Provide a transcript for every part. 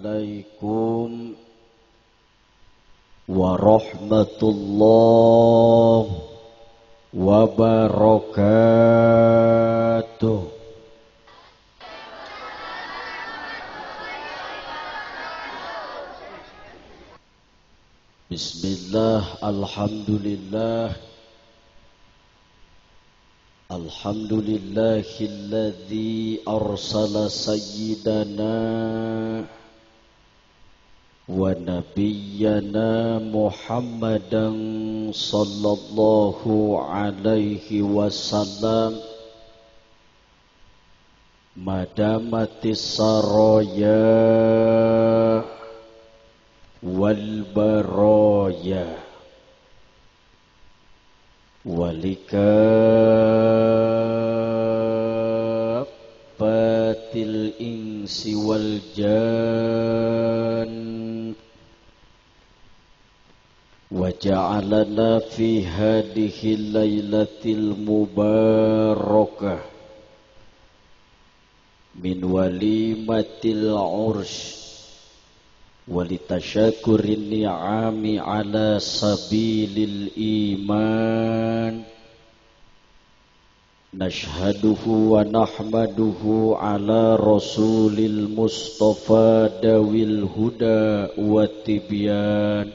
عليكم ورحمة الله وبركاته. Bismillah, alhamdulillah, alhamdulillahilladzi arsala sayyidana wa nabiyyana Muhammadan sallallahu alaihi wasallam madamatis saraya wal baraya walikafatil insi wal jan wa ja'alana fi hadhihi lailatil mubarakah min walimatil ursh walitasyakurin ni'ami ala sabilil iman nashhaduhu wa nahmaduhu ala rasulil mustafa dawil huda wa tibyan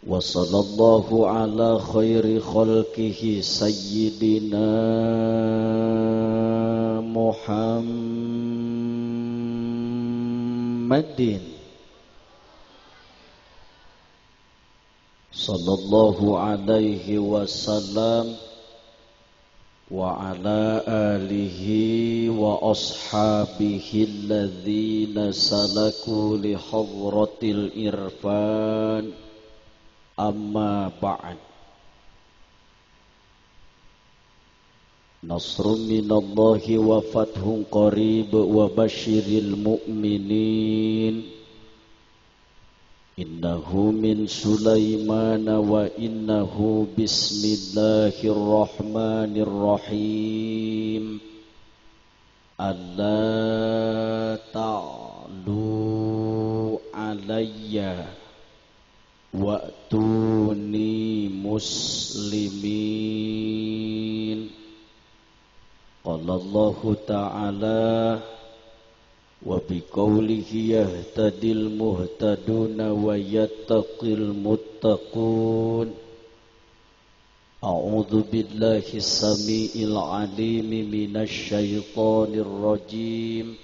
wa sallallahu ala khairi khalqihi sayyidina Muhammadin sallallahu alaihi wasallam wa ala alihi wa ashabihi alladhina salaku li hadratil irfan. Amma ba'd. Nasrun minallahi wa fathun qarib wa basyiril mu'minin. Innahu min Sulaiman wa innahu bismillahirrahmanirrahim. Alla ta'lu alayya wa'tuni muslimin. Qala Allahu ta'ala wa biqaulihi yahtadil muhtaduna wa yattaqil muttaqun. A'udzu billahi samiil alimi minasy syaithanir rajim.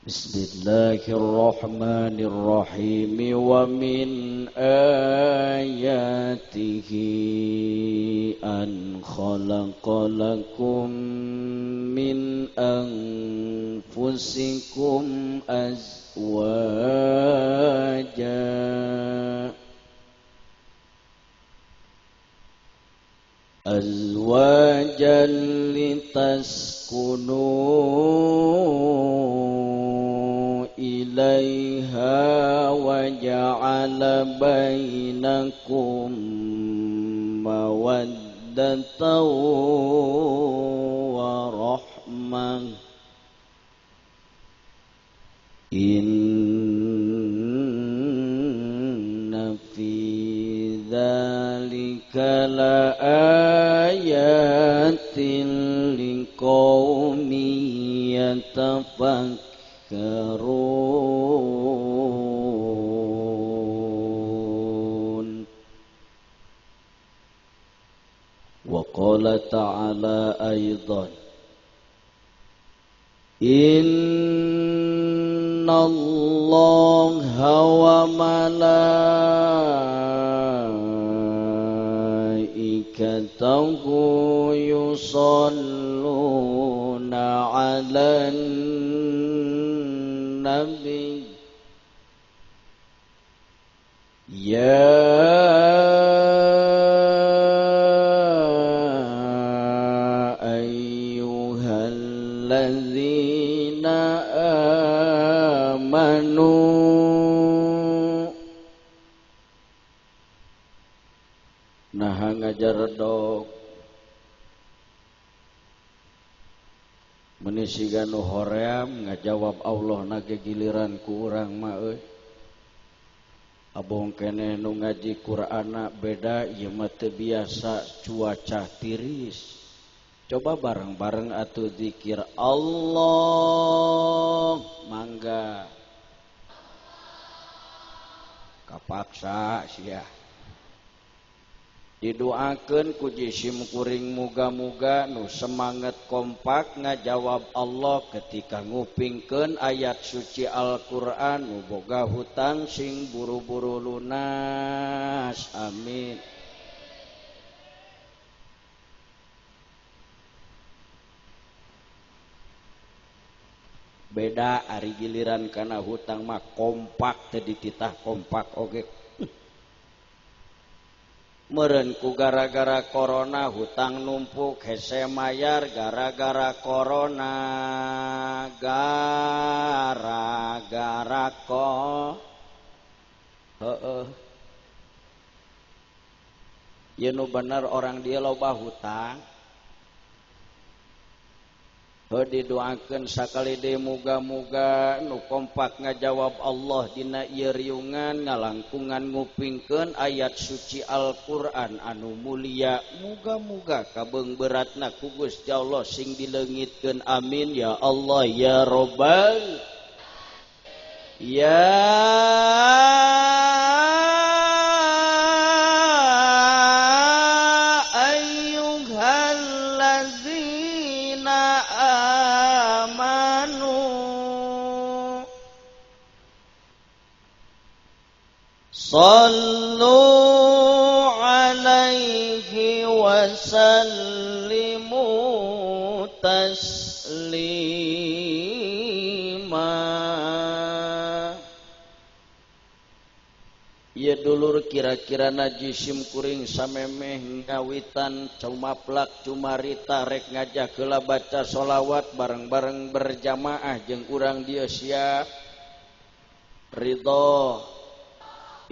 Bismillahirrahmanirrahim. Wa min ayatihi an khalaqa lakum min anfusikum azwaja litaskunu ilaiha wa ja'ala bainakum mawaddatan wa rahmah. Inna fi dzalika laayatin liqaumin yatafakkarun. Wa qala ta'ala aidan inna Allaha wa malaikatahu yusalluna 'alan nabi ya ayyuhalladzina amanu. Nah ngajar dok meni Meni siga nu hoream ngajawab Allah nage giliran ku urang mah euy. Abong keneh nu ngaji Qur'anna beda ieu mah teu biasa cuaca tiris. Coba bareng-bareng atuh zikir Allah mangga. Kapaksa sia. Didoakeun ku jisim kuring muga-muga nu semangat kompak ngajawab Allah ketika ngupingkeun ayat suci Al-Qur'an nu boga hutang sing buru-buru lunas. Amin. Beda ari giliran kana hutang mah kompak teu dititah kompak oge. Meureun ku gara-gara corona hutang numpuk hese mayar gara-gara corona gara-gara ko heueuh. Ieu nu bener orang dia loba hutang. Heuh didoakeun sakali deui muga-muga nu kompak ngajawab Allah dina ieu riungan ngalangkungan ngupingkeun ayat suci Al-Qur'an anu mulia muga-muga kabeung beratna ku Gusti Allah sing dileungitkeun amin ya Allah ya Robbal ya sallu alaihi wa sallimu taslima. Ieu dulur kira-kira najisim kuring samemeh ngawitan cumaplak cumarita rek ngajak heula baca sholawat bareng-bareng berjamaah jeung urang dieu siap ridho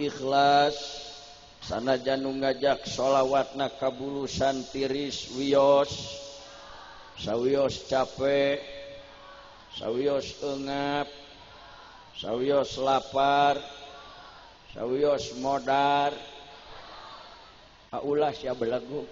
ikhlas sanajan nu ngajak sholawatna kabulusan tiris wios sawios capek sawios eungap sawios lapar sawios modar aulah sia belagu.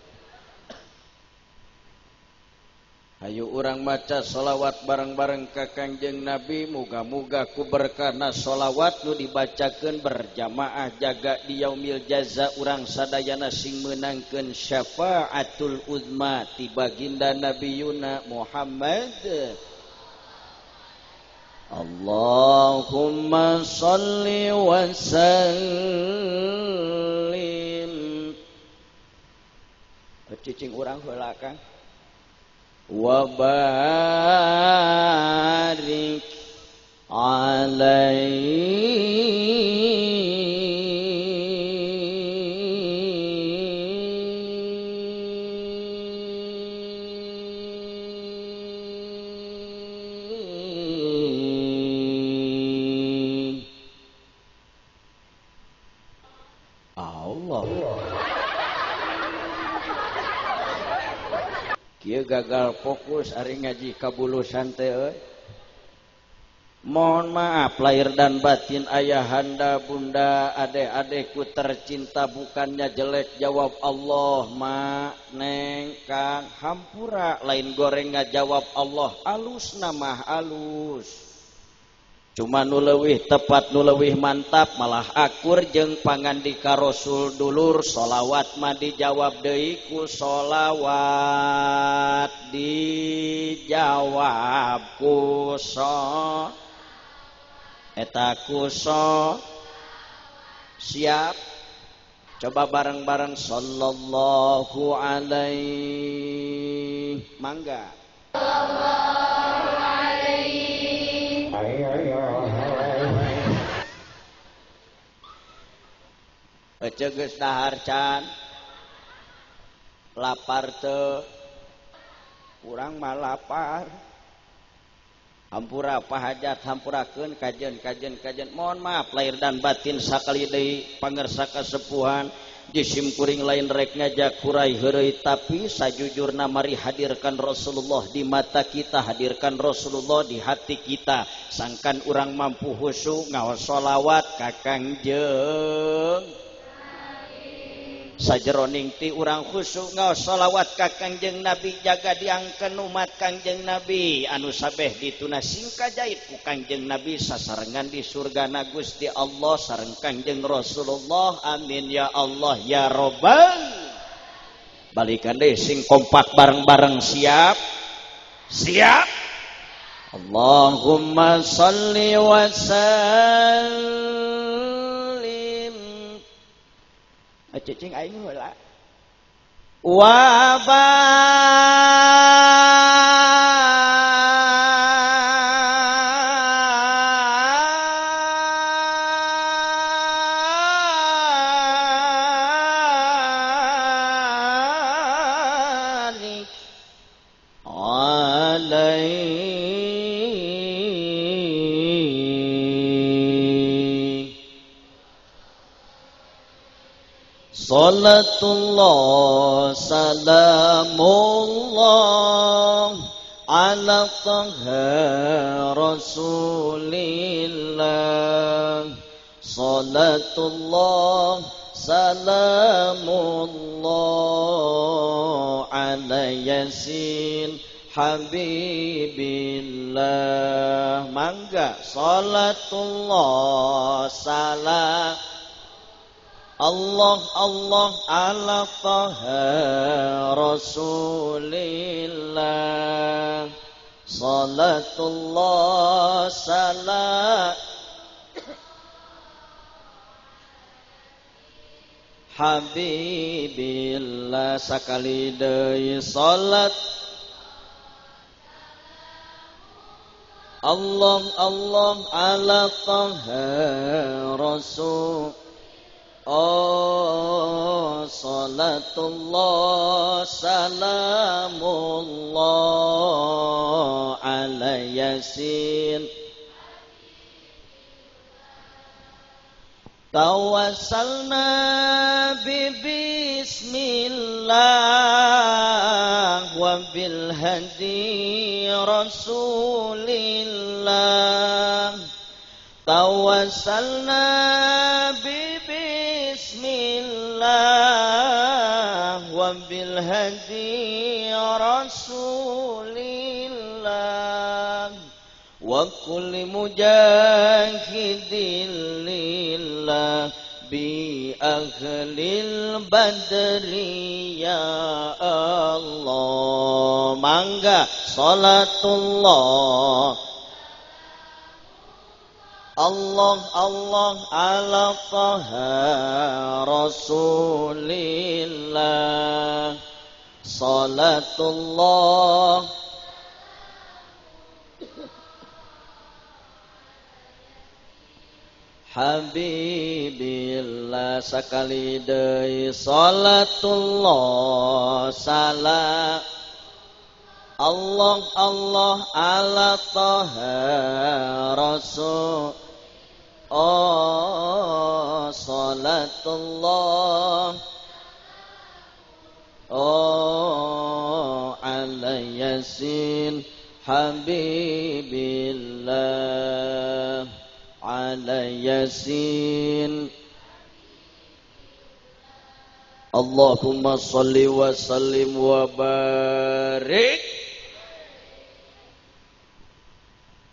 Ayo urang maca sholawat bareng-bareng ka Kangjeng Nabi muga-muga ku berkahna sholawat nu dibacakeun berjamaah jaga di yaumil jaza urang sadayana sing meunangkeun syafaatul uzma ti baginda Nabiyuna Muhammad. Allahumma sholli wa sallim. Cicing urang heula Kang. Wa barik alaihi. Allah. Kieu gagal fokus ari ngaji kabulusan teh euy. Mohon maaf lahir dan batin ayahanda bunda adek-adekku tercinta bukannya jelek jawab Allah ma neng kang hampura lain goreng ngajawab Allah alus nama alus. Cuma nu leuwih tepat nu leuwih mantap malah akur jeung pangandika Rasul dulur sholawat mah dijawab deui ku sholawat dijawab ku so eta ku so siap coba bareng-bareng sallallahu alaihi mangga sallallahu alaihi. Ece geus dahar can lapar teu urang mah lapar hampura pahajat hampurakeun kajen kajen kajen mohon maaf lahir dan batin sakali deui pangersa kasepuhan Jisim kuring lain rek ngajak hurai heureuy tapi sajujurna mari hadirkan Rasulullah di mata kita, hadirkan Rasulullah di hati kita. Sangkan urang mampu khusyuk ngaos sholawat ka Kangjeng. Sajeroning ti urang khusyuk ngaos sholawat ka Kangjeng Nabi, jaga diangkeun umat Kangjeng Nabi anu sabeh dituna singkajait ku Kangjeng Nabi sasarengan di surgana Gusti Allah sareng Kangjeng Rasulullah. Amin ya Allah ya Robbal. Balikan deui sing kompak bareng-bareng, siap? Siap. Allahumma shalli wa sallim. Cicing aing heula. Wa barik alaihi. Salatullah salamullah ala taha rasulillah. Salatullah salamullah ala yasin habibillah. Mangga salatullah salam Allah Allah ala taha rasulillah. Salatullah salam habibillah. Sakali deui salat Allah Allah ala taha rasul. Oh salatullah salamullah ala yasin. Tawassalna bi bismillah wa bil hadi rasulillah. Tawassalna bi bismillah wa bil hadi rasulillah wa kulli mujahidin lillah bi ahlil badri ya Allah. Mangga salatullah Allah Allah ala taha rasulillah. Salatullah habibillah. Sakali deui salatullah salam Allah Allah ala taha rasul. Oh salatullah oh ala yasin habibillah ala yasin. Allahumma salli wa sallim wa barik.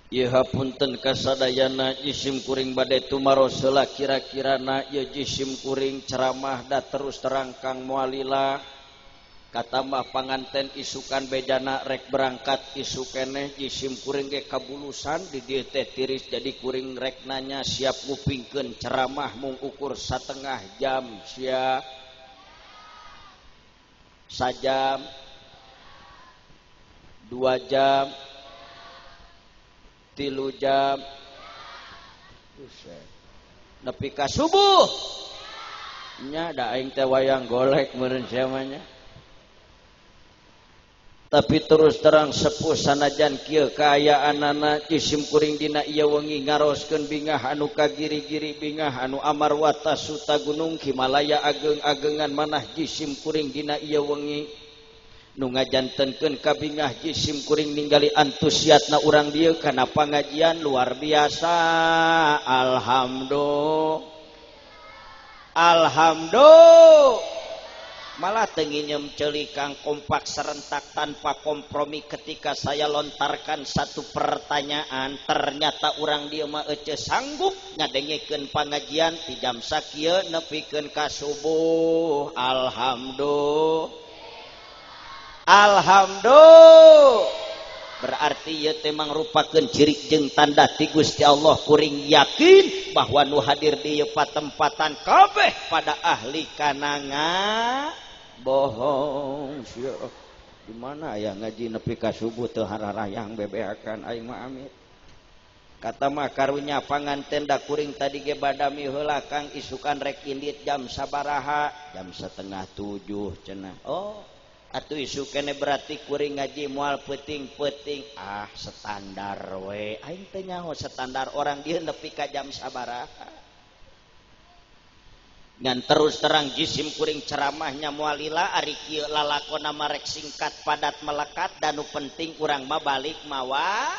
Ieu hapunten kasadayana jisim kuring bade tumaros heula kira-kirana ieu jisim kuring ceramah da terus terang Kang moalila katambah panganten isukan bejana rek berangkat isu keneh jisim kuring ge kabulusan di dieu teh tiris jadi kuring rek nanya siap ngupingkeun ceramah mung ukur 1,5 jam siap sajam 2 jam 3 jam nepi ka subuh nya da aing teh wayang golek meureun sia mah nya. Tapi terus terang sepuh sanajan kieu kaayaanana jisim kuring dina ieu wengi ngaroskeun bingah anu kagiri-giri bingah anu amarwata suta gunung Himalaya ageng-agengan manah jisim kuring dina ieu wengi nu ngajantenkeun kabingah jisim kuring ninggali antusiasna urang dieu kana pangajian luar biasa. Alhamdulillah, alhamdulillah. Malah tenginyem celikang kompak serentak tanpa kompromi ketika saya lontarkan satu pertanyaan, ternyata orang dia mah ece sanggup ngadengekeun pangajian ti jam sakieu nepikeun ka subuh. Alhamdulillah, alhamdulillah. Berarti ieu teh mangrupakeun ciri jeung tanda ti Gusti Allah. Kuring yakin bahwa nu hadir di ieu patempatan kabeh pada ahli kananga bohong sia. Di mana aya ngaji nepi ka subuh teu hararayang bebeakan aing mah amit. Kata mah karunya panganten da kuring tadi ge badami heula Kang, isukan rek indit jam sabaraha? Jam 6:30 cenah. Oh, atuh isu kene berarti kuring ngaji moal peuting-peuting. Ah, standar we. Aing teh nyaho standar orang dieu nepi ka jam sabaraha. Ngan terus terang jisim kuring ceramahnya moal lila ari kieu lalakona mah rek singkat padat melekat dan nu penting urang mah balik mawa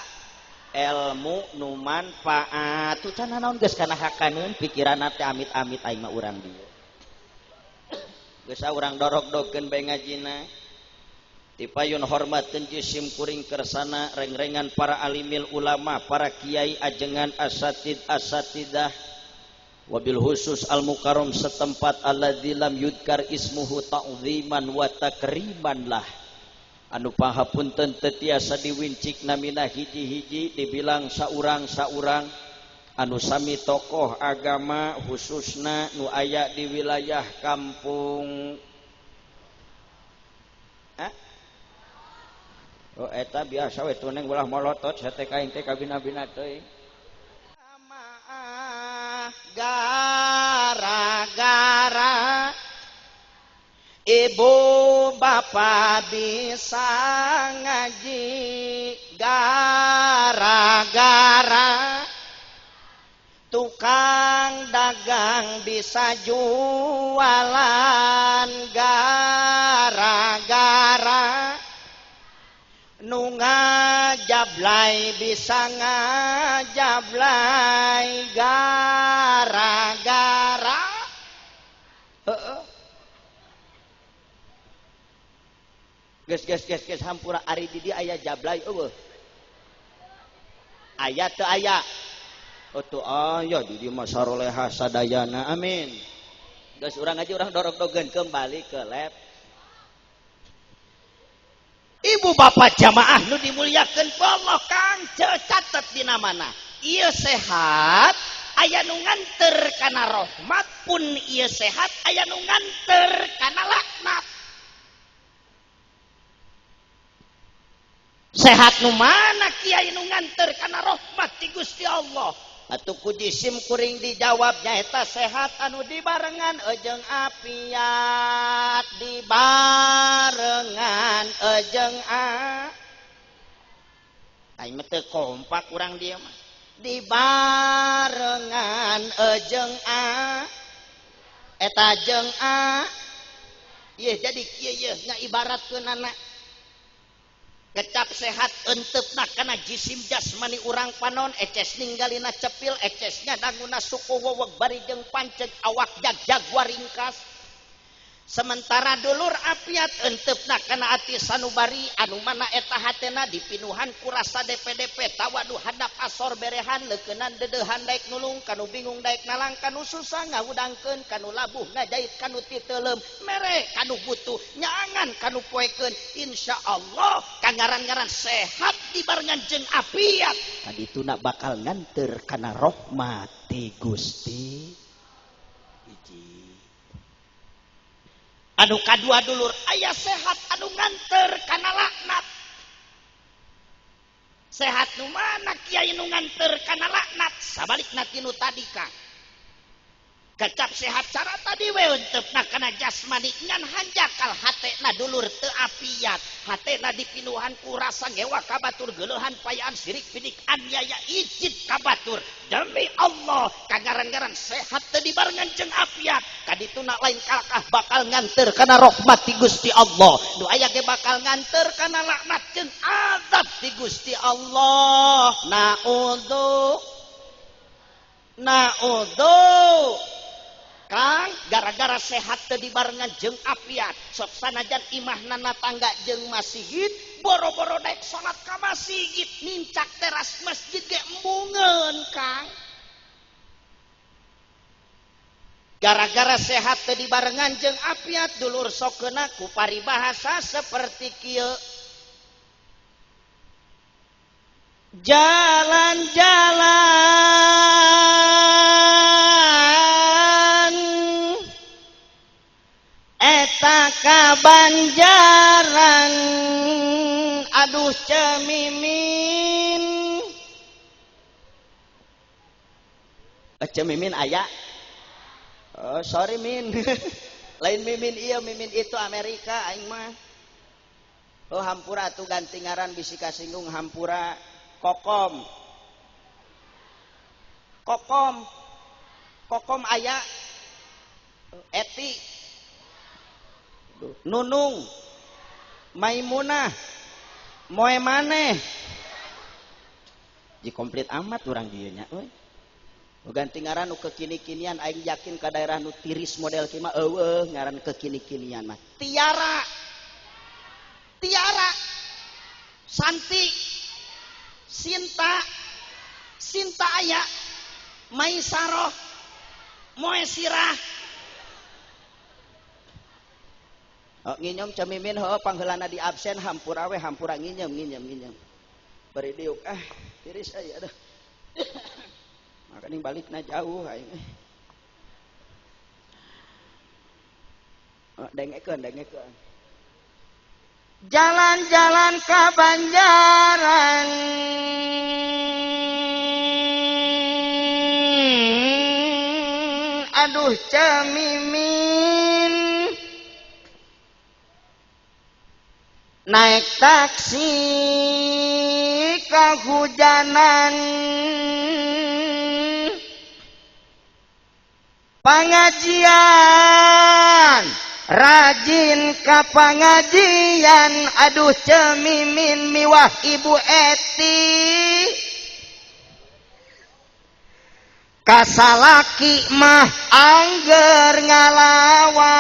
ilmu nu manfaat. Tuh can naon geus kana hakaneun pikiranna teh amit-amit aing mah urang dieu. Geus urang dorok-dokeun bae ngajina. Tipayun hormatkeun jisim kuring kersana rengrengan para alimil ulama, para kiai ajengan asatid asatidah, wabil khusus al mukarram setempat alladzi lam yudkar ismuhu ta'ziman wa takriman lah. Anu pahapunten teu tiasa diwincik namina hiji-hiji dibilang saurang-saurang anu sami tokoh agama khususna nu aya di wilayah kampung. Hah? Oh eta biasa we tuneng ulah molotot sate kaing teh kabina-bina teuing. Gara-gara ibu bapak bisa ngaji, gara-gara tukang dagang bisa jualan, gara-gara nu ngajablay bisa ngajablay, gara-gara heeh. Geus geus geus geus hampura ari di dieu aya jablay eueuh. Aya teu aya? Oh teu aya di dieu mah saroleha sadayana amin. Geus urang ngaji urang dorok-dogeun kembali ke lab. Ibu bapak jamaah nu dimuliakeun ku Allah Kang catet dina mana ieu sehat aya nu nganter kana rahmat pun ieu sehat aya nu nganter kana laknat. Sehat nu mana kiai nu nganter kana rahmat ti Gusti Allah? Atuh ku jisim kuring dijawab nyaeta sehat anu dibarengan ejeng apiat, dibarengan ejeng a. Aing mah teu kompak urang dieu mah. Dibarengan ejeng a. Eta jeung a. Ieu jadi kieu ieu nya ibaratkeunana kecap sehat enteupna kana jisim jasmani urang panon eces ninggalina cepil ecesnya danguna suku weweg bari jeung panceg awak jag-jag waringkas. Sementara dulur apiat entepna kana ati sanubari anu mana eta hatena dipinuhan ku rasa DPDP tawadu hadap asor berehan leukeunnan deudeuhan daek nulung kanu bingung daek nalang kanu susah ngahudangkeun kanu labuh ngajait kanu titeuleum mere kanu butuh nyaangan kanu poekeun insyaallah kangaran-ngaran sehat dibarengan jeung apiat kadituna bakal nganteur kana rahmat ti Gusti. Anu kadua dulur aya sehat anu nganter kana laknat. Sehat nu mana kiai nu nganter kana laknat sabalikna tinu tadi Kang. Kecap sehat cara tadi we euntepna kana jasmani ngan hanjakal hatena dulur teu apiat. Hatena dipinuhan ku rasa ngewa ka batur geuleuhan payaan sirik pidik aniaya icit ka batur. Demi Allah kagaran-garan sehat teu dibarengan jeung apiat. Kadituna lain kalakah bakal nganteur kana rahmat ti Gusti Allah. Nu aya ge bakal nganteur kana laknat jeung azab ti Gusti Allah. Naudzu naudzu. Kang gara-gara sehat teu dibarengan jeung apiat sok sanajan imahna tangga jeung masjid boro-boro daek salat ka masjid nincak teras masjid ge embungeun Kang. Gara-gara sehat teu dibarengan jeung apiat dulur sok keuna ku paribahasa seperti kieu. Jalan-jalan eta ka Banjaran aduh cemimin. Cemimin aya? Oh, sorry min. Lain mimin iya mimin itu Amerika aing mah. Oh hampura tuh ganti ngaran bisi kasinggung hampura. Kokom. Kokom. Kokom aya. Eti. Nunung, Maimunah, Moe maneh. Ji komplit amat urang dieu nya euy. Ganti ngaran nu kekini-kinian aing yakin ka daerah nu tiris model kieu mah eueuh ngaran kekini-kinian mah. Tiara. Tiara. Santi. Sinta. Sinta aya. Maisaroh. Moe Sirah. Oh, nginyom cemimin heuh pangheulana di absen hampura we hampura nginyem nginyem nginyem. Bari diuk ah tiris euy aduh. Makaning balikna jauh aing. Oh, dengekeun dengekeun. Jalan-jalan ka Banjaran aduh cemimin. Naik taksi kehujanan pengajian rajin ka pengajian aduh cemimin miwah ibu eti kasalaki mah angger ngalawan.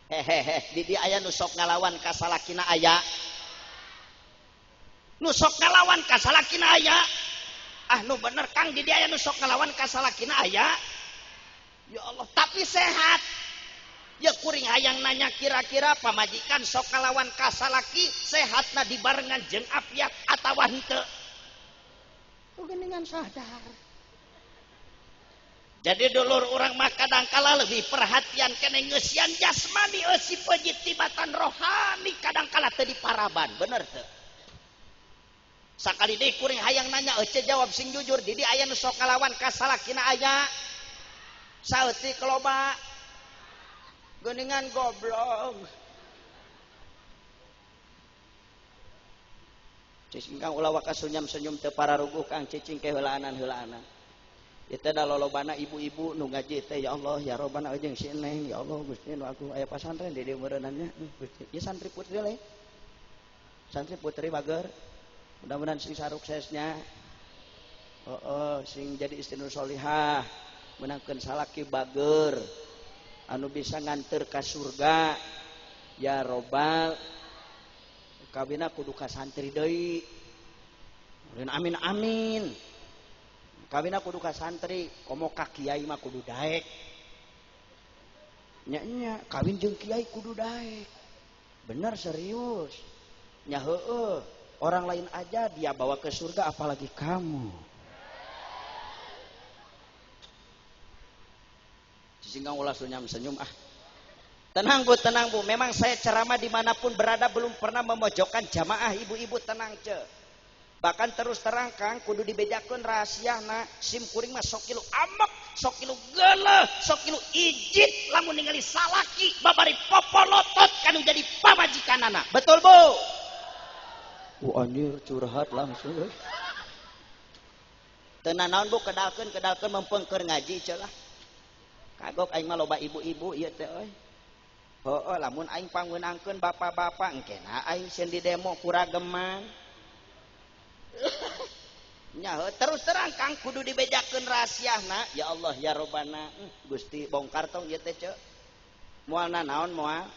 Hehehe di dia aya nu sok ngalawan kasalakina aya, nu sok ngalawan kasalakina aya. Ah nu bener Kang, di dia aya nu sok ngalawan kasalakina aya. Ya Allah, tapi sehat. Ya kuring hayang nanya kira-kira pamajikan sok ngalawan kasalaki sehatna dibarengan jeung apiat atawa henteu. Geuningan sadar. Jadi dulur orang mah kadangkala lebih perhatian kene ngeusian jasmani eusi peujit tibatan rohani kadangkala teu diparaban, bener teu? Sakali deui kuring hayang nanya euceu jawab sing jujur, di dieu aya nu sok ngalawan ka salakina aya. Saeutik loba. Geuningan goblok. Cicing Kang ulah waka senyum-senyum teu pararuguh Kang cicing ke heulaanan-heulaanan. Ieu teh da lolobana ibu-ibu nu ngaji teh ya Allah ya Robbana jeung si Neng ya Allah Gusti nu aku aya pasantren di dieu meureunannya Gusti. Ieu santri putri lain. Santri putri bager. Mudah-mudahan sing saruksesnya. Oh, sing jadi istri nu solihah, menangkeun salaki bager anu bisa nganter ka surga. Ya Robbal kawina kudu ka santri deui. Amin amin. Kawina kudu ka santri, komo ka kiai mah kudu daek. Nya nya kawin jeung kiai kudu daek. Bener serius. Nya heueuh, orang lain aja dia bawa ke surga apalagi kamu. Sehingga ulah senyum-senyum ah. Tenang bu, tenang bu. Memang saya ceramah dimanapun berada belum pernah memojokkan jamaah ibu-ibu, tenang ce. Bahkan terus terang Kang kudu dibejakeun rahasiana sim kuring mah sok kilu amek, sok kilu geuleuh, sok kilu ijit lamun ningali salaki babari popolotot kanu jadi pamajikanana. Betul Bu? Anjir curhat langsung. Teu nanaon Bu kedalkeun kedalkeun mempengker ngaji celah. Kagok aing mah loba ibu-ibu ieu teh euy. Heueuh lamun aing pangweunangkeun bapak-bapak engkena aing sieun di demo kurageman. Nya terus terang Kang kudu dibejakeun rahasiana. Ya Allah ya Robbana, Gusti bongkar tong ieu teh ceu. Moal nanaon moal.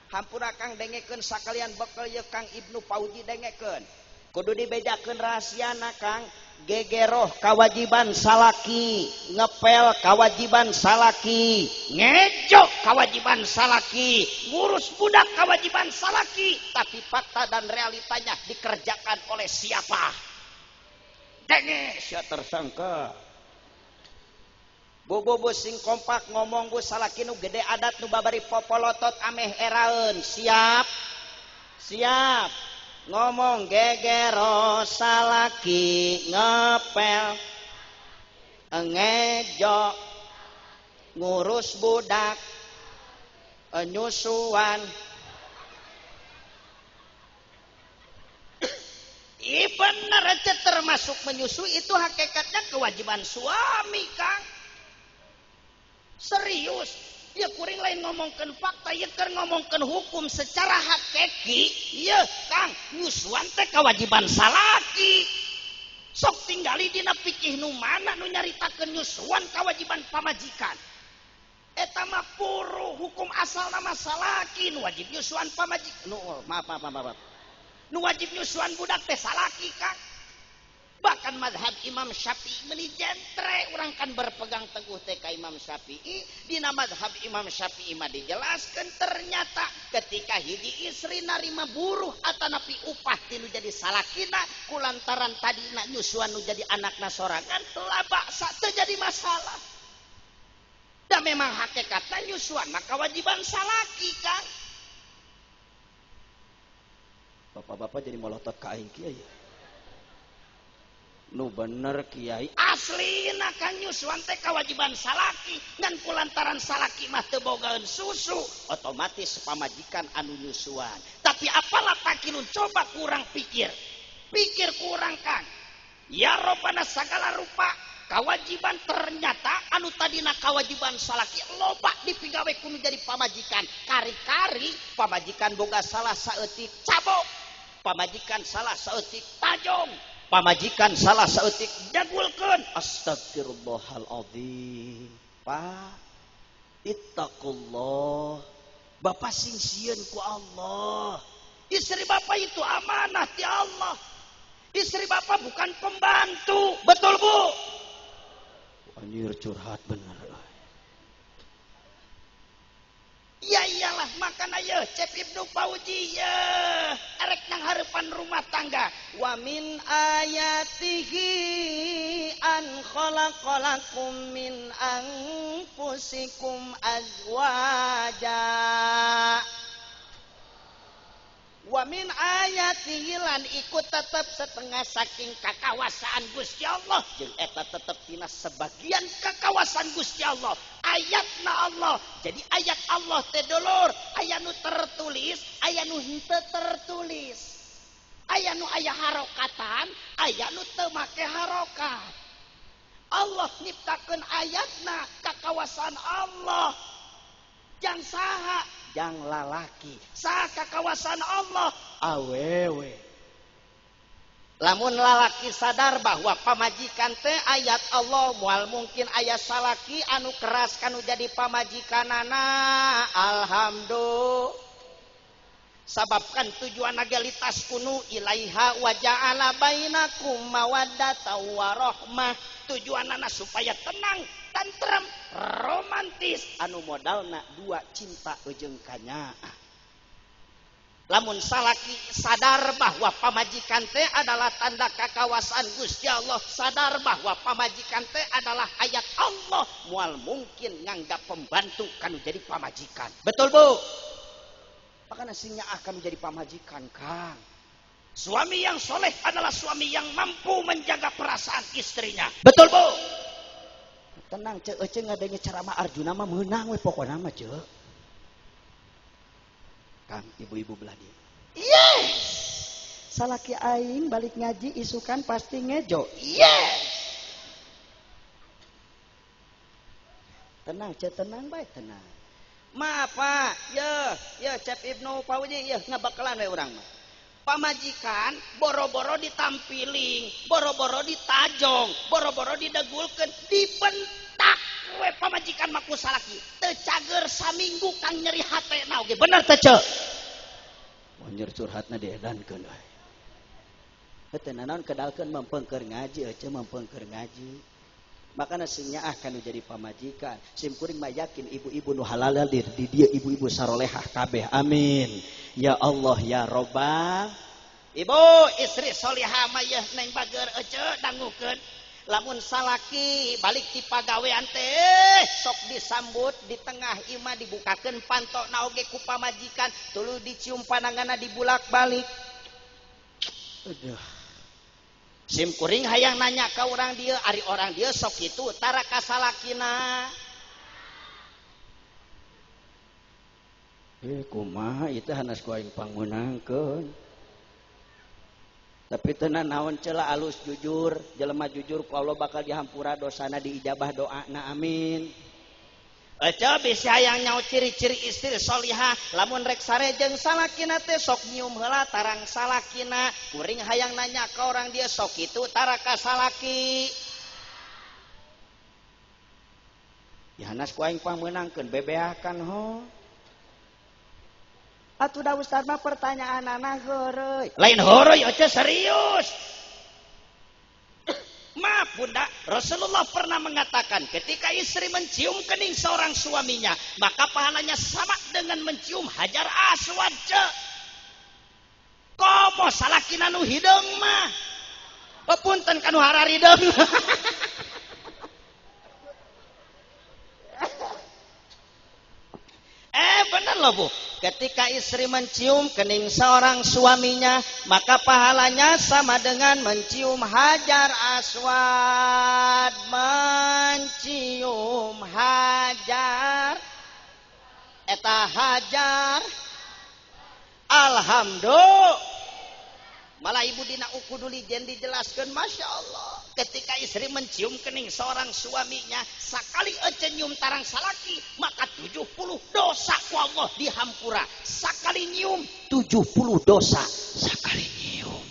Hampura Kang dengekeun sakalian bekel ieu Kang Ibnu Fauzi dengekeun. Kudu dibejakeun rahasiana Kang. Gegeroh kawajiban salaki, ngepel kawajiban salaki, ngejo kawajiban salaki, ngurus budak kawajiban salaki, tapi fakta dan realitanya dikerjakan oleh siapa? Denge sia tersangka. Bu bu bu sing kompak ngomong bu salaki nu gede adat nu babari popolotot ameh eraeun. Siap? Siap. Ngomong gegero salaki ngepel ngejo ngurus budak nyusuan. Ih bener aja termasuk menyusui itu hakikatnya kewajiban suami Kang. Serius. Ya kuring lain ngomongkeun fakta, ya keur ngomongkeun hukum secara hakiki. Ya Kang, nyusuan teh kewajiban salaki. Sok tinggali dina fikih nu mana nu nyaritakeun nyusuan kewajiban pamajikan. Eta mah puru hukum asal nama salaki nu wajib nyusuan pamajikan. Nu maaf maaf maaf. Nu wajib nyusuan budak teh salaki Kang. Bahkan madhab Imam Syafi'i meni jentre orang kan berpegang teguh teh ka Imam Syafi'i. Dina madhab Imam Syafi'i mah dijelaskan ternyata ketika hiji istri narima buruh atanapi upah tinu jadi salakina kulantaran tadina nyusuan nu jadi anakna sorangan labaksa teu jadi masalah. Da memang hakikatna nyusuan mah kewajiban salaki Kang. Bapak-bapak jadi molotot ka aing kieu ya. Nu bener kiai aslina kan nyusuan teh kewajiban salaki ngan kulantaran salaki mah teu bogaeun susu otomatis pamajikan anu nyusuan. Tapi apalah takilun coba kurang pikir pikir kurang Kang. Ya Robbana sagala rupa kewajiban ternyata anu tadina kewajiban salaki loba dipigawe kudu jadi pamajikan. Kari-kari pamajikan boga salah saeutik cabok, pamajikan salah saeutik tajong, pamajikan salah saeutik jagulkeun. Astagfirullahaladzim. Pak, ittaqullah. Bapak sing sieun ku Allah. Istri bapak itu amanah ti Allah. Istri bapak bukan pembantu. Betul Bu? Anjir curhat bener. Ya iyalah makan ayo Cep Ibnu Fauzi ya erek nang harapan rumah tangga. Wa min ayatihi an khalaqalakum min anfusikum azwaja. Wa min ayatihi lan iku tetep setengah saking kakawasaan Gusti Allah jeung eta tetep tina sebagian kakawasan Gusti Allah. Ayatna Allah. Jadi ayat Allah teh dulur, aya nu tertulis, aya nu henteu tertulis. Aya nu aya harokatan, aya nu teu make harokat. Allah nyiptakeun ayatna kakawasan Allah. Jang saha? Jang lalaki. Saha kakawasan Allah? Awewe. Lamun lalaki sadar bahwa pamajikan teh ayat Allah, moal mungkin aya salaki anu keras kanu jadi pamajikanana. Alhamdulillah. Sababkan tujuan agalitas kunu ilaiha wa ja'ala bainakum mawaddata wa rahmah. Tujuanana supaya tenang, tentrem, romantis anu modalna dua cinta jeung kanyaah. Lamun salaki sadar bahwa pamajikan teh adalah tanda kakawasan Gusti Allah, sadar bahwa pamajikan teh adalah ayat Allah, moal mungkin nganggap pembantu kanu jadi pamajikan. Betul Bu? Makana sing nyaah kanu jadi pamajikan Kang. Suami yang soleh adalah suami yang mampu menjaga perasaan istrinya. Betul, Bu? Tenang, cek, ece ngadenge ceramah Arjuna mah meunang we pokona mah, cek. Kang, ibu-ibu belah dieu. Yes. Salaki aing balik ngaji isukan pasti ngejo. Yes. Tenang, cek, tenang bae, tenang. Maaf, Pak. Ye, ye Cep Ibnu Pauji, ye ngabakalan we urang mah. Pamajikan boro-boro ditampiling, boro-boro ditajong, boro-boro didegulkeun, dibentak we pamajikan mah ku salaki. Teu cager saminggu kang nyeri hatena oge. Bener teu, Ceu? Monyer curhatna diedankeun we. Heuh nanaon kedalkeun mempengker ngaji, euceu mempengker ngaji. Makana sing nyaah kanu jadi pamajikan. Sim kuring mah yakin ibu-ibu nu halal di dieu ibu-ibu sarolehah kabeh. Amin. Ya Allah ya Robbal. Ibu istri solihah mah yeuh neng bager ece dangukeun. Lamun salaki balik ti pagawean teh sok disambut di tengah imah dibukakeun pantona oge ku pamajikan, tuluy dicium pananganna dibulak-balik. Aduh. Sim kuring hayang nanya ka orang dia, ari orang dia sok kitu tara ka salakina. Kumaha ieu teh hanas ku aing pangmeunangkeun. Tapi teu naon celah alus jujur, jelema jujur ku Allah bakal dihampura dosana diijabah doana, amin. Ece bisi hayang nyaho ciri-ciri istri solihah, lamun rek sare jeung salakina teh sok nyium heula tarang salakina. Kuring hayang nanya ka orang dia sok kitu tara ka salaki. Ya hanas ku aing pangmeunangkeun bebeakan ho. Atuh da ustad mah pertanyaanana heureuy. Lain heureuy ece serius. Maaf bunda, Rasulullah pernah mengatakan ketika istri mencium kening seorang suaminya, maka pahalanya sama dengan mencium hajar aswad. Ce. Komo salakina nu hideung mah. Punten kanu hararideung. Bener loh Bu. Ketika istri mencium kening seorang suaminya, maka pahalanya sama dengan mencium hajar aswad. Mencium hajar, eta hajar. Alhamdulillah. Malah ibu dina ukuduli jen dijelaskan, masya Allah. Ketika istri mencium kening seorang suaminya, sakali ece nyium tarang salaki, maka 70 dosa ku Allah dihampura. Sakali nyium 70 dosa. Sakali nyium.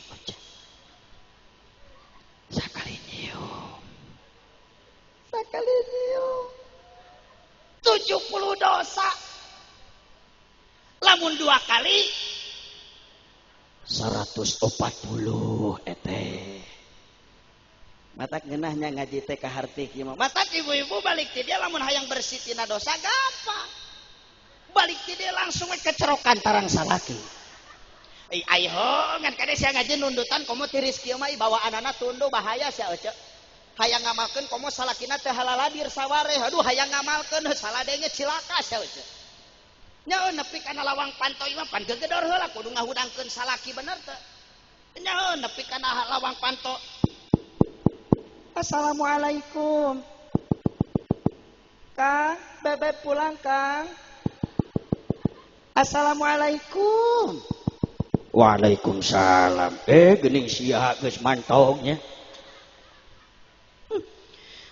Sakali nyium. Sakali nyium. 70 dosa. Lamun 2 kali 140 ete. Matak ngeunahnya ngaji teh ka harti kieu mah. Matak ibu-ibu balik ti dia lamun hayang bersih tina dosa gampang. Balik ti dia langsung we kecerokan tarang salaki. Ai ho ngan kade sia ngaji nundutan komo tiris kieu mah bawaanana tunduh bahaya sia ece. Hayang ngamalkeun komo salakina teh halaladir sawareh. Aduh hayang ngamalkeun saladenge cilaka sia ece. Nyaho nepi kana lawang panto ieu mah pan gegedor heula kudu ngahudangkeun salaki bener teu. Nyaho nepi kana lawang panto. Assalamualaikum. Kang, bebek pulang, Kang. Assalamualaikum. Waalaikumsalam. Geuning sia geus mantongnya.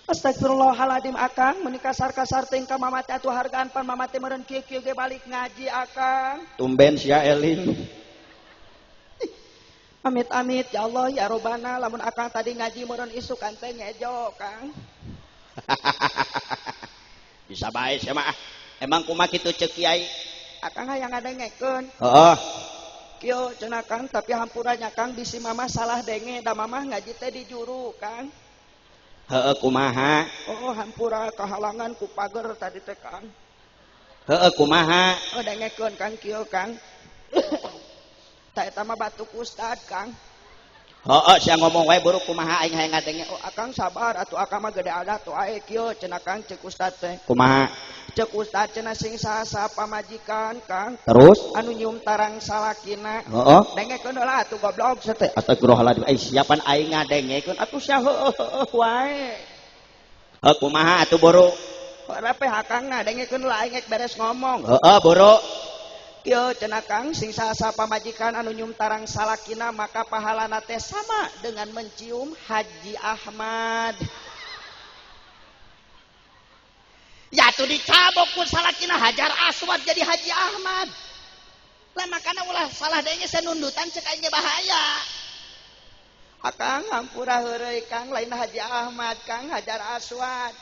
Astagfirullahaladzim akang, meuni kasar-kasar teuing ka mama teh atuh hargaan pan mama teh meureun kieu-kieu ge balik ngaji akang. Tumben sia eling. Amit-amit ya Allah ya Robana lamun akang tadi ngaji meureun isukan teh ngejo Kang. Bisa bae sia mah. Emang kumaha kitu ceuk kiai? Akang hayang ngadengekeun. Heeh. Kieu cenah Kang, tapi hampura nya Kang bisi mama salah denge da mama ngaji teh di juru Kang. Heeh kumaha? Oh hampura kahalangan ku pager tadi teh Kang. Heeh kumaha? Oh dengekeun Kang kieu Kang. Tak eta mah batuk ustad Kang. Heeh sia ngomong wae buruk kumaha aing hayang ngadenge. Oh akang sabar atuh akang mah gede adat tuh ae kieu cenah Kang ceuk ustad teh. Kumaha? Ceuk ustad cenah sing saha pamajikan Kang. Terus anu nyium tarang salakina. Heeh. Dengekeun heula atuh goblok sia teh. Astagfirullahaladzim ai siapan aing ngadengekeun atuh sia heueuh wae. Heuh kumaha atuh boro? Rape akangna dengekeun heula aing beres ngomong. Heeh boro. Kieu cenah Kang sing saha pamajikan anu nyium tarang salakina maka pahalana teh sama dengan mencium Haji Ahmad. Ya tuh dicabok ku salakina Hajar Aswad jadi Haji Ahmad. Lah makana ulah salah deui senundutan cek aing bahaya. Akang hampura heureuy Kang lain Haji Ahmad Kang Hajar Aswad.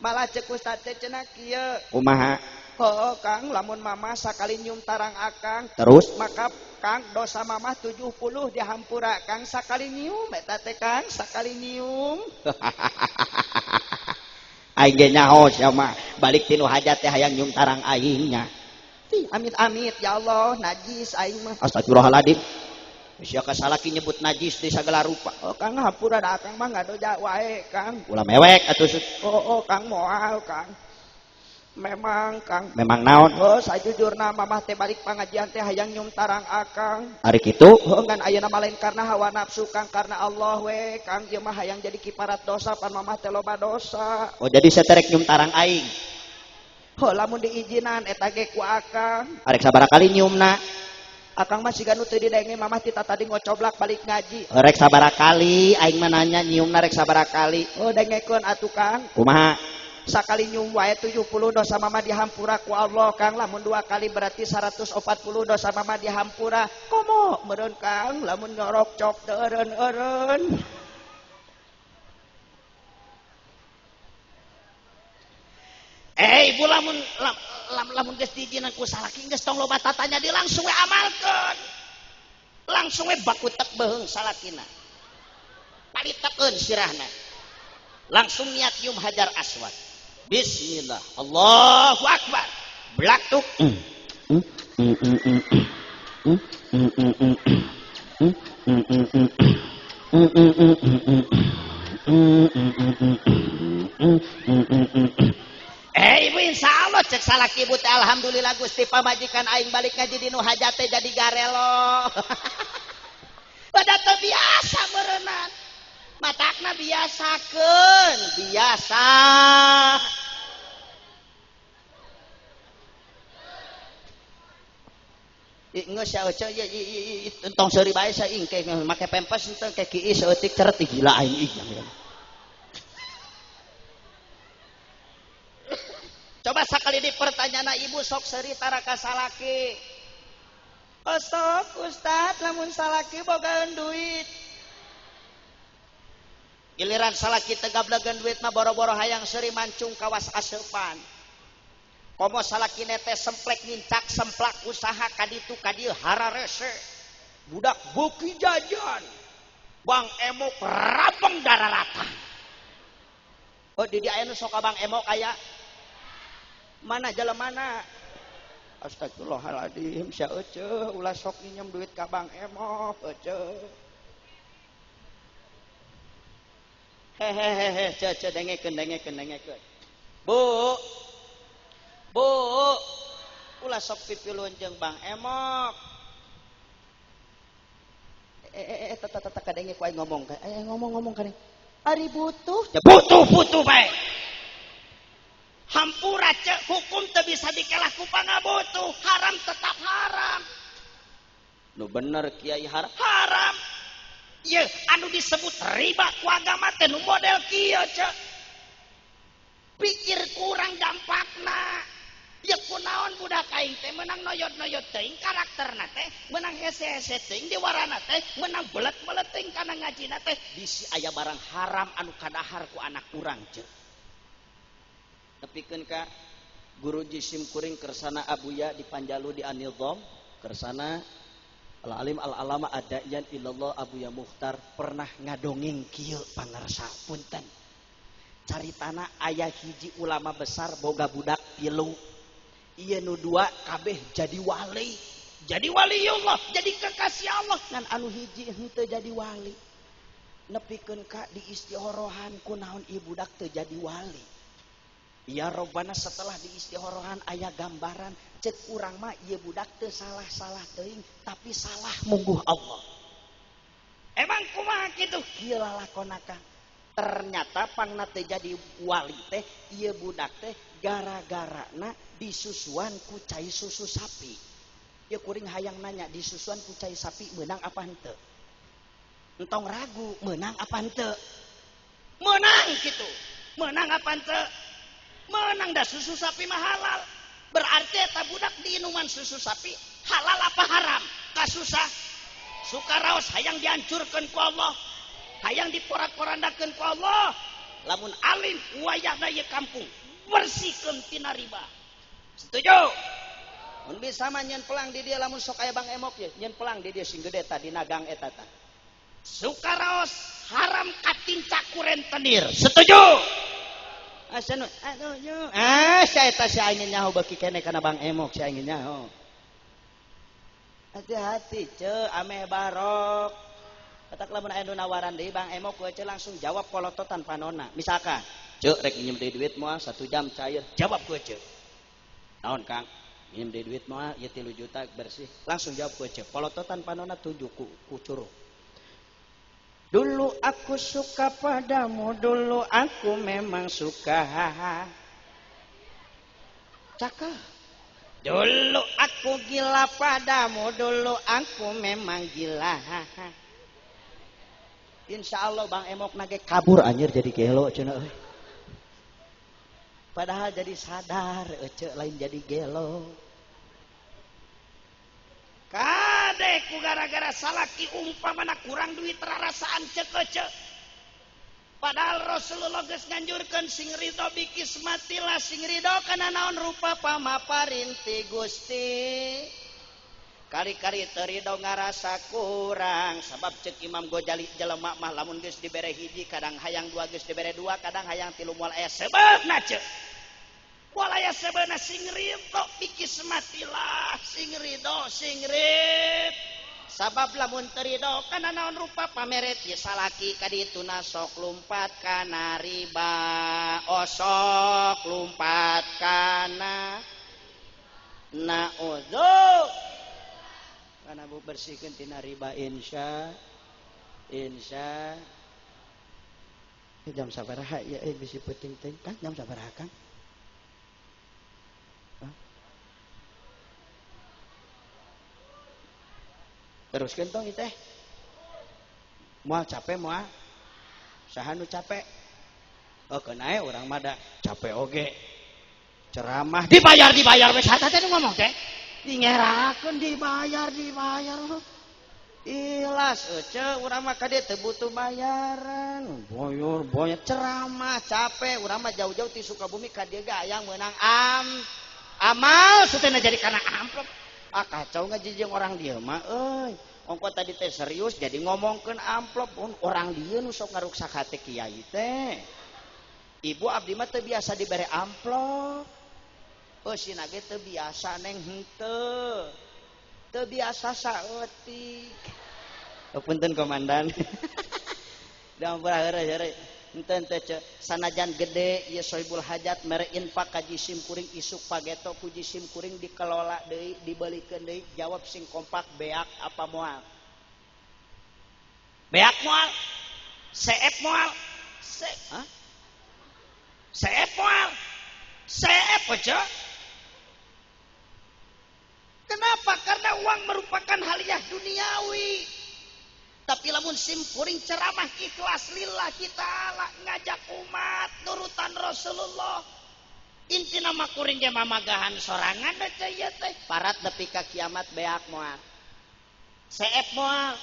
Malah cek ustad teh cenah kieu. Kumaha? Heuh Kang lamun mama sakali nyium tarang akang terus maka Kang dosa mamah 70 dihampura Kang sakali nyium eta teh Kang sakali nyium. Aing ge nyaho sia mah balik tinu hajat teh hayang nyium tarang aing nya. Amit-amit ya Allah najis aing mah. Astagfirullahaladzim. Sia ka salaki nyebut najis di sagala rupa. Oh Kang hampura da akang mah ngadoja wae Kang. Ulah mewek atuh. Oh, oh Kang moal Kang. Memang Kang. Memang naon? Oh, sajujurna mamah teh balik pangajian teh hayang nyium tarang akang. Ari kitu? Heuh ngan ayeuna mah lain karena hawa nafsu Kang, karena Allah we Kang ieu mah hayang jadi kiparat dosa pan mamah teh loba dosa. Oh, jadi saya terek nyium tarang aing. Heuh lamun diizinan eta ge ku akang. Arek sabaraha kali nyiumna? Akang mah siga nu teu didenge mamah ti tadi ngocoblak balik ngaji. Rek sabaraha kali aing mah nanya nyiumna rek sabaraha kali. Oh, dengekeun atuh Kang. Kumaha? Sakali nyium wae 70 dosa mama dihampura ku Allah Kang, lamun dua kali berarti 140 dosa mama dihampura. Komo meureun Kang lamun nyorok cok teu eureun-eureun. Eh ibu lamun lamun geus diizinan ku salaki geus tong loba tatanya di langsung we amalkeun. Langsung we bakutek beuheung salakina. Palitekeun sirahna. Langsung niat nyium Hajar Aswad. Bismillah, Allahu Akbar. Belaktuk. Eh ibu insya Allah cek salaki ibu teh alhamdulillah Gusti pamajikan aing balik ngaji dinu hajate jadi garelo. Pada teu biasa meureunnan. Matakna biasakeun, biasa. Geus sia euceu ieu entong seuri bae sia ing ke make pempes henteu ke kieu saeutik ceret gila aing ih. Coba sakali di pertanyaan ibu sok seuri tara ka salaki. Oh sok ustad lamun salaki bogaeun duit. Giliran salaki teu gablegeun duit mah boro-boro hayang seuri mancung kawas aseupan. Komo salaki teh semplek nincak semplak usaha kaditu kadieu hararese. Budak beuki jajan. Bang Emok rabeng dararata. Oh di dieu aya nu sok ka Bang Emok aya. Mana jalan mana? Astagfirullahaladzim sia euceuh ulah sok nginjem duit ka Bang Emok euceuh. Hehehe ce ce dengekeun dengekeun dengekeun. Bu. Bu. Ulah sok pipilun jeung Bang Emok. Tata tata kadenge ku aing ngomong. Ngomong-ngomong kadenge. Ari butuh, ya butuh bae. Hampura cek hukum teu bisa dikelah ku pangabutuh, haram tetap haram. Nu bener kiai haram. Haram. Ye, anu disebut riba ku agama teh nu model kieu cek. Pikir kurang dampakna. Ye kunaon budak aing teh meunang noyot-noyot teuing karakterna teh, meunang hese-hese teuing diwarana teh, meunang belet-belet teuing kana ngajina teh, bisi aya barang haram anu kadahar ku anak urang cek. Nepikeun ka guru jisim kuring kersana Abuya di Panjalu di An-Nizam, kersana Al-Alim Al-Alama Adayan Illallah Abuya Mukhtar pernah ngadongeng kieu pangarsa punten. Caritana aya hiji ulama besar boga budak pilu. Ieu nu dua kabeh jadi wali. Jadi wali Allah, jadi kekasih Allah ngan anu hiji henteu jadi wali. Nepikeun ka diistihorohan kunaon ieu budak teu jadi wali. Ya Robbana setelah diistihorohan aya gambaran cek urang mah ieu budak teu salah-salah teuing tapi salah mungguh Allah. Emang kumaha kitu? Kieu lalakonna Kang. Ternyata pangna teu jadi wali teh ieu budak teh gara-garana disusuan ku cai susu sapi. Ieu kuring hayang nanya disusuan ku cai sapi meunang apa henteu? Entong ragu, menang apa henteu? Menang gitu. Menang apa henteu? Menang dah susu sapi mah halal. Berarti eta budak diinuman susu sapi halal apa haram? Kasusah. Suka raos hayang dihancurkeun ku Allah. Hayang diporak-porandakeun ku Allah. Lamun alim wayahna ieu kampung bersihkeun tina riba. Setuju? Mun bisa mah nyeun pelang di dieu lamun sok aya Bang Emok ye, nyeun pelang di dieu sing gede tah dina gang eta tah. Suka raos haram katinca ku rentenir. Setuju? Anu, ah, saya eta si aing nyaho beuki kene kana Bang Emok si aing nyaho. Hati-hati ce ameh barok. Katak lamun aya nu nawaran deui Bang Emok we ce langsung jawab polototan panona. Misalkan, ce rek minjem deui duit moal 1 jam cair. Jawab we ce. Naon Kang? Minjem deui duit moal ieu 3 juta bersih. Langsung jawab we ce. Polototan panona tunjuk ku curug. Dulu aku suka padamu, dulu aku memang suka. Cakep. Dulu aku gila padamu, dulu aku memang gila. Insya Allah Bang Emok nage kabur anjir jadi gelo cenah euy. Padahal jadi sadar ece lain jadi gelo. Kade ku gara-gara salaki umpamana kurang duit rarasaan cek ece. Padahal Rasulullah geus nganjurkeun sing ridho bikismatilah sing ridho kana naon rupa pamaparinti Gusti. Kari-kari teu ridho ngarasa kurang sabab cek Imam Ghazali jelema mah lamun geus dibere hiji kadang hayang dua geus dibere dua kadang hayang tilu moal aya sebeuna cek. Walaya sebeuna sing ridho bikismatilah sing ridho sing rid. Sabab lamun teu ridho kana naon rupa pameret ye salaki ka dituna sok lumpat kana riba osok lumpat kana naudzu kana bu bersihkeun tina riba insya insya jam sabaraha ya bisi peuting teh kan jam sabaraha Kang? Teruskeun tong ieu teh. Moal capek moal. Saha nu capek? Oh keun ae urang mah da capek oge. Ceramah dibayar dibayar we saha teh nu ngomong teh. Dingerakeun dibayar dibayar. Ikhlas euceu urang mah ka dieu teu butuh bayaran. Boyor boyor ceramah capek urang mah jauh-jauh ti Sukabumi ka dieu ge hayang meunang amal sutena jadi kana amplop. Ah kacau ngaji jeung orang dieu mah euy. Ongko tadi teh serius jadi ngomongkeun amplop orang dieu nu sok ngaruksak hate kiai teh. Ibu abdi mah teu biasa dibere amplop. Eusina ge teu biasa neng henteu. Teu biasa saeutik. Oh, punten komandan. Da ampun heureuy. Henteu teh sanajan gede ieu Sohibul Hajat mere infak ka jisim kuring isuk pageto ku jisim kuring dikelola deui dibeulikeun deui jawab sing kompak beak apa moal? Beak moal? Seep moal? Se hah? Seep moal? Seep aja. Kenapa? Karena uang merupakan haliah duniawi. Tapi lamun simkuring ceramah ikhlas lillahi ta'ala ngajak umat nurutan Rasulullah. Intina mah kuring ge mamagahan sorangan teh ieu teh. Parat nepi ka kiamat beak moal. Seep moal.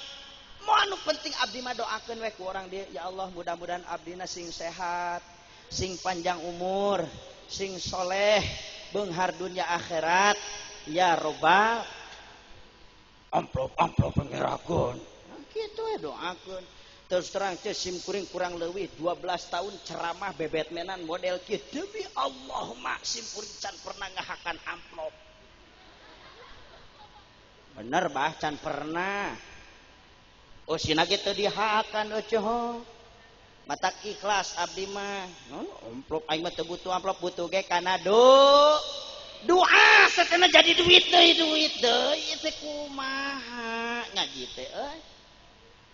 Moal nu penting abdi mah doakeun we ku orang dieu, ya Allah mudah-mudahan abdina sing sehat, sing panjang umur, sing soleh, beunghar dunia akhirat. Ya robbal amplop amplop pangerakeun. Gitu ya doakeun. Terus terang teh sim kuring kurang leuwih 12 tahun ceramah bebetmenan model kieu demi Allah mak sim kuring can pernah ngahakan amplop. Bener bah can pernah. Oh sina ge teu dihakan eueuh. Matak ikhlas abdi mah. Non amplop aing mah teu butuh amplop, butuh ge kana doa satena jadi duit deui teh kumaha ngaji teh euy.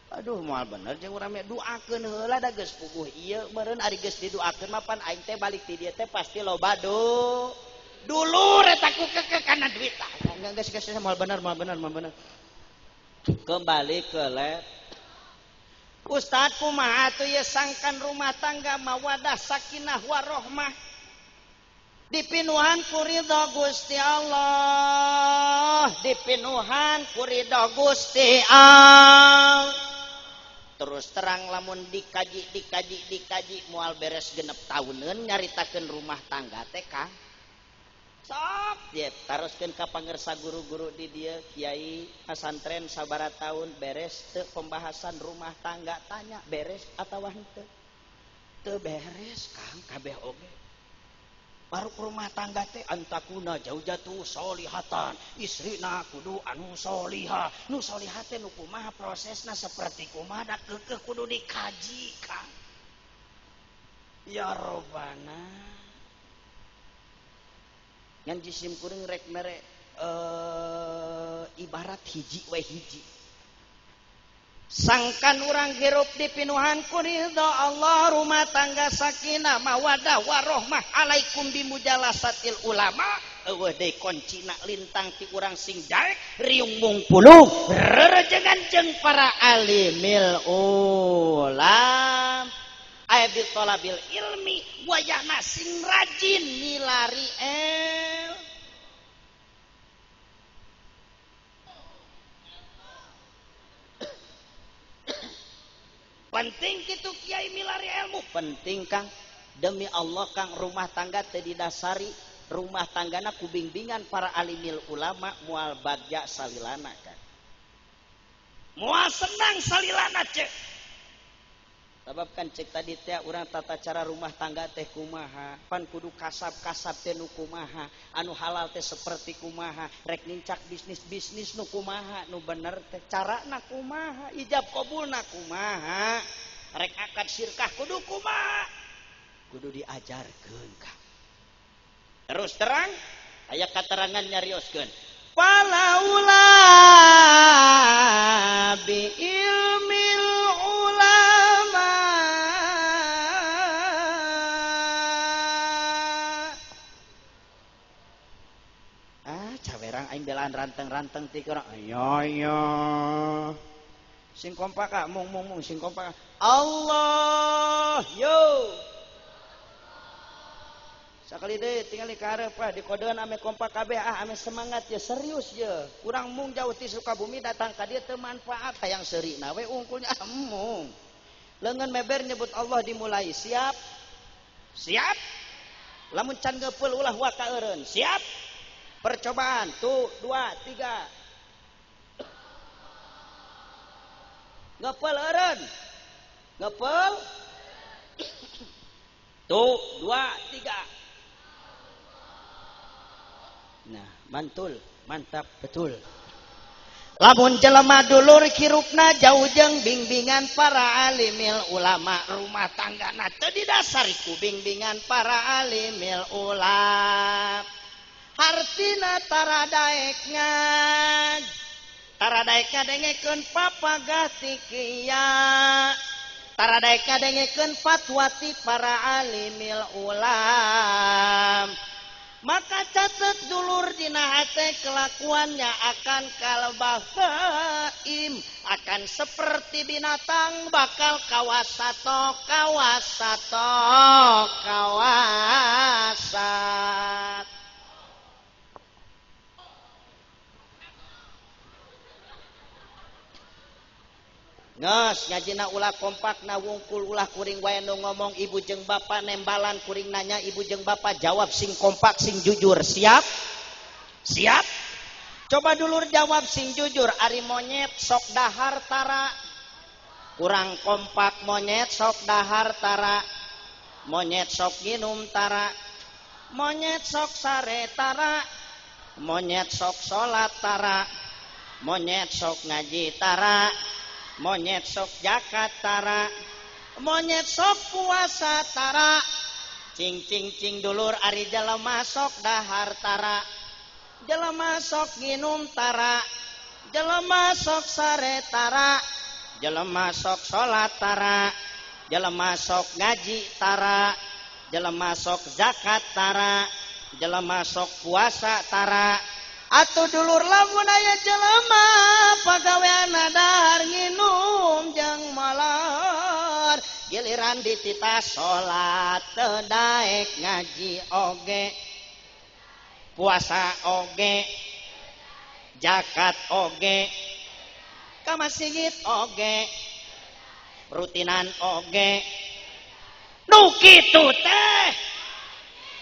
Aduh moal bener jeung urang mah doakeun heula da geus puguh ieu meureun ari geus didoakeun mah pan aing teh balik ti dieu teh pasti loba dulur eta ku keke kana duit tah. Geus geus moal bener moal bener moal bener. Kembali ke lab. Ustad kumaha atuh ieu sangkan rumah tangga mawadah sakinah warohmah dipinuhan ku ridho Gusti Allah, dipinuhan ku ridho Gusti Allah. Terus terang lamun dikaji dikaji dikaji moal beres genep tauneun nyaritakeun rumah tangga teh Kang. Sok ye taroskeun ka pangersa guru-guru di dieu kiai pesantren sabaraha taun beres teu pembahasan rumah tangga, tanya beres atawa henteu? Teu beres Kang kabeh oge. Baru rumah tangga teh antakuna jaujatu solihatan, istrina kudu anu solihah, nu solihah teh nu kumaha prosesna seperti kumaha da keukeuh kudu dikaji Kang. Ya Robbana. Ngan jisim kuring rek mere ibarat hiji we hiji. Sangkan urang hirup dipinuhan ku ridho Allah, rumah tangga sakinah mawadah warohmah alaikum bimujalasatil ulama. Eueuh deui koncina lintang ti urang sing daek riung mungpulung rerejengan jeung para alimil ulam. Aya bi talabil ilmi wayahna sing rajin milari el. Penting kitu kiai milari ilmu, penting Kang. Demi Allah Kang, rumah tangga teu didasari rumah tanggana ku bimbingan para alimil ulama moal bagja salilana Kang. Moal senang salilana cek. Sabab kan cek tadi teh urang tata cara rumah tangga teh kumaha, pan kudu kasab-kasab teh nu kumaha, anu halal teh seperti kumaha, rek nincak bisnis-bisnis nu kumaha, nu bener teh carana kumaha, ijab qabulna kumaha, rek akad syirkah kudu kumaha, kudu diajarkeun Kang. Terus terang aya katerangan nyarioskeun. Falaula bi ilmil ulama. Ah, cawerang aing belaan ranteng-ranteng ti kurang. Ayo ayo. Sing kompak ah, mung mung mung sing kompak. Allah yo. Sakali deui tingali ka hareup ah dikodeun ame kompak kabeh ah ame semangat ya serius ya. Kurang mung jauh ti Sukabumi datang ka dieu teu manfaat hayang seurina we ungkulnya ah mung. Leungeun meber nyebut Allah dimulai siap. Siap. Lamun can geupeul ulah waka eureun. Siap. Percobaan tuh 2 3. Geupeul eureun. Geupeul. Tuh 2 3. Nah, mantul, mantap, betul. Lamun jelema dulur hirupna jauh jeung bimbingan para alimil ulama, rumah tanggana teu didasari ku bimbingan para alimil ulama. Hartina tara daek ngaj, tara daek ngadengekeun papagah ti kiai, tara daek ngadengekeun fatwa ti para alimil ulama. Maka catet dulur dina hate kelakuannya akan kalbahaim, akan seperti binatang bakal kawasato kawasato kawasat. Nges ngajina ulah kompak na wungkul ulah kuring wae nu ngomong ibu jeung bapak nembalan kuring nanya ibu jeung bapak jawab sing kompak sing jujur. Siap? Siap? Coba dulur jawab sing jujur. Ari monyet sok dahar tara, kurang kompak monyet sok dahar tara, monyet sok nginum tara, monyet sok sare tara, monyet sok salat tara, monyet sok ngaji tara, Monyet sok zakat tara, monyet sok puasa tara. Cing cing cing dulur ari jelema sok dahar tara, jelema sok nginum tara, jelema sok sare tara, jelema sok salat tara, jelema sok ngaji tara, jelema sok zakat tara, jelema sok puasa tara. Atuh dulur lamun aya jelema pagaweanna dahar nginum jeung molar, giliran dititah salat teu daek, ngaji oge, puasa oge, zakat oge, ka masjid oge, rutinan oge. Nu kitu teh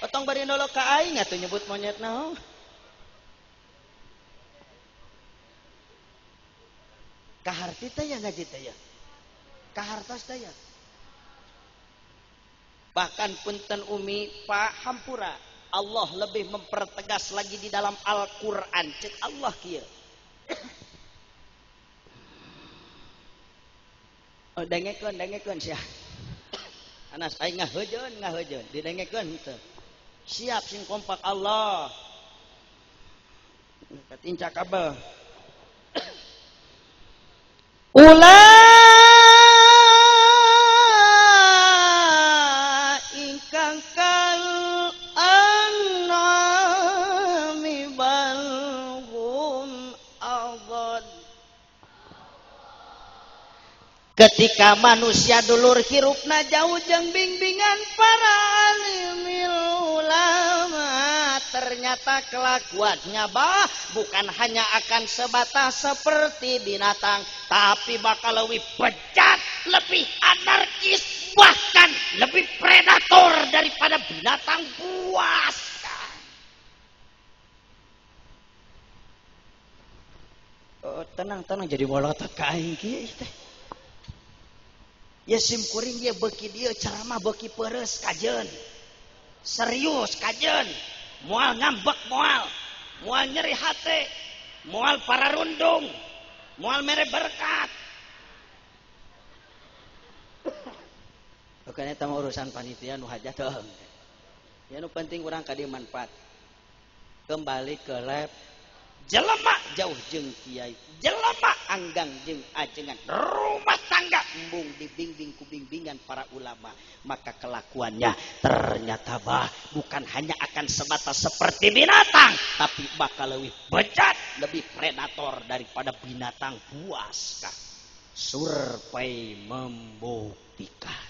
otong bari nolok ka aing atuh nyebut monyet naon. Kaharti teh ya ngaji teh ya, kahartos teh ya. Bahkan punten umi Pak hampura, Allah lebih mempertegas lagi di dalam Al-Qur'an. Cek Allah kieu. Oh, dengekeun dengekeun sia. Anas aing ngaheujeun ngaheujeun, didengekeun teu. Siap sing kompak Allah. Katincak kabeh. Ulaika kal an'ami bal hum adall. Ketika manusia dulur hirupna jauh jeung bimbingan para alimil ulama, ternyata kelakuannya bah bukan hanya akan sebatas seperti binatang, tapi bakal lebih bejat, lebih anarkis, bahkan lebih predator daripada binatang buas. Oh, tenang tenang jadi molotot ka aing kieu teh. Ya sim kuring dia beuki dieu ceramah beuki peres kajeun. Serius kajeun. Moal ngambek moal, moal nyeri hate, moal pararundung, moal mere berkat. Bukan eta mah urusan panitia nu hajat teh. Ya nu penting urang ka dieu manfaat. Kembali ke lab. Jelema jauh jeung kiai, jelema anggang jeung ajengan, rumah tangga embung dibimbing ku bimbingan para ulama, maka kelakuannya ternyata bah bukan hanya akan sebatas seperti binatang, tapi bakal lebih bejat, lebih predator daripada binatang buas. Survei membuktikan.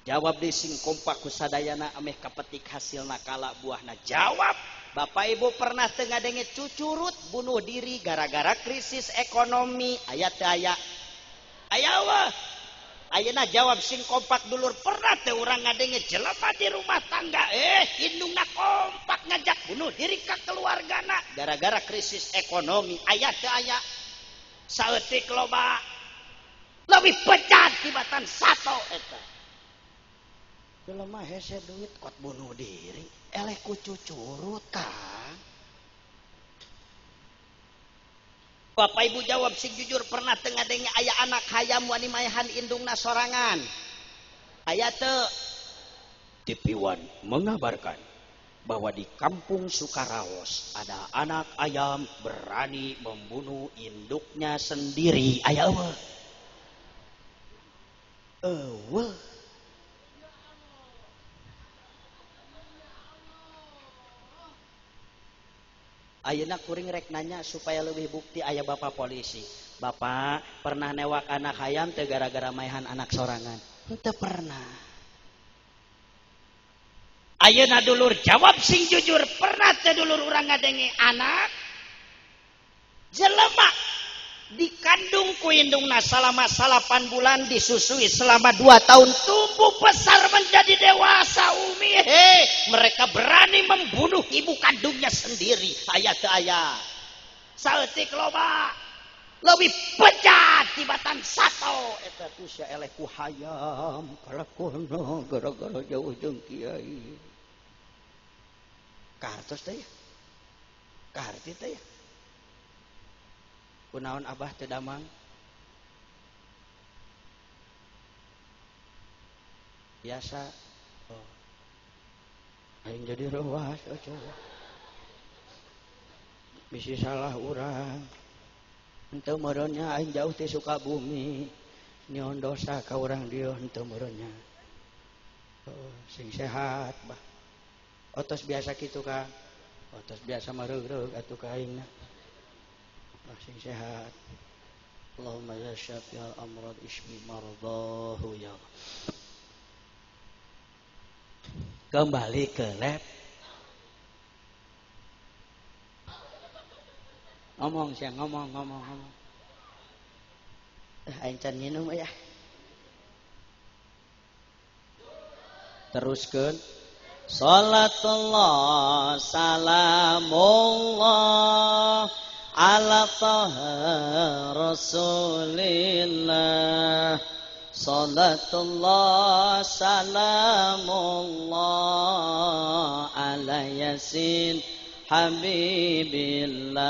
Jawab di sing kompak ku sadayana ameh kapetik hasilna kala buahna. Jawab. Bapak Ibu pernah teu ngadenge cucurut bunuh diri gara-gara krisis ekonomi? Aya teu aya? Aya wah. Ayeuna jawab sing kompak dulur, pernah teu urang ngadenge jelema di rumah tangga indungna kompak ngajak bunuh diri ka keluargana gara-gara krisis ekonomi? Aya teu aya? Saeutik loba lebih bejat tibatan sato eta. Jelema hese duit kot bunuh diri, eleh ku cucurut Kang. Bapak Ibu jawab sing jujur, pernah teu ngadenge aya anak hayam wani maehan indungna sorangan? Aya teu? TV One mengabarkan bahwa di kampung Sukaraos ada anak ayam berani membunuh induknya sendiri. Aya eueuh? Eueuh. Ayeuna kuring rek nanya supaya lebih bukti aya bapak polisi. Bapak pernah newak anak hayam teu gara-gara maehan anak sorangan? Henteu pernah. Ayeuna dulur jawab sing jujur, pernah teu dulur urang ngadenge anak jelema dikandung ku indungna selama 8 bulan, disusui selama 2 tahun, tumbuh besar menjadi dewasa umi, he, mereka berani membunuh ibu kandungnya sendiri. Aya teu aya? Saeutik loba lebih bejat tibatan sato eta tuh sia eleh ku hayam kalakono gara-gara jauh jeung kiai. Kahartos teh ya? Kaharti teh ya? Kunaon abah teu damang? Biasa. Oh. Aing jadi rewas coba. Bisi salah urang. Henteu meureun nya aing jauh ti Sukabumi. Nyon dosa ka urang dieu henteu meureun nya. Oh, sing sehat bah. Otos biasa kitu ka. Otos biasa mareug-reug atuh ka aingna. Oh, sing sehat. Allahumma ya syafi'al amrad ismi mardahu ya Allah. Kembali ke lab. Ngomong siang, ngomong. Aing can minum ya. Teruskeun. Salatullah salamullah ala taha rasulillah. Salatullah salamullah ala yasin habibillah.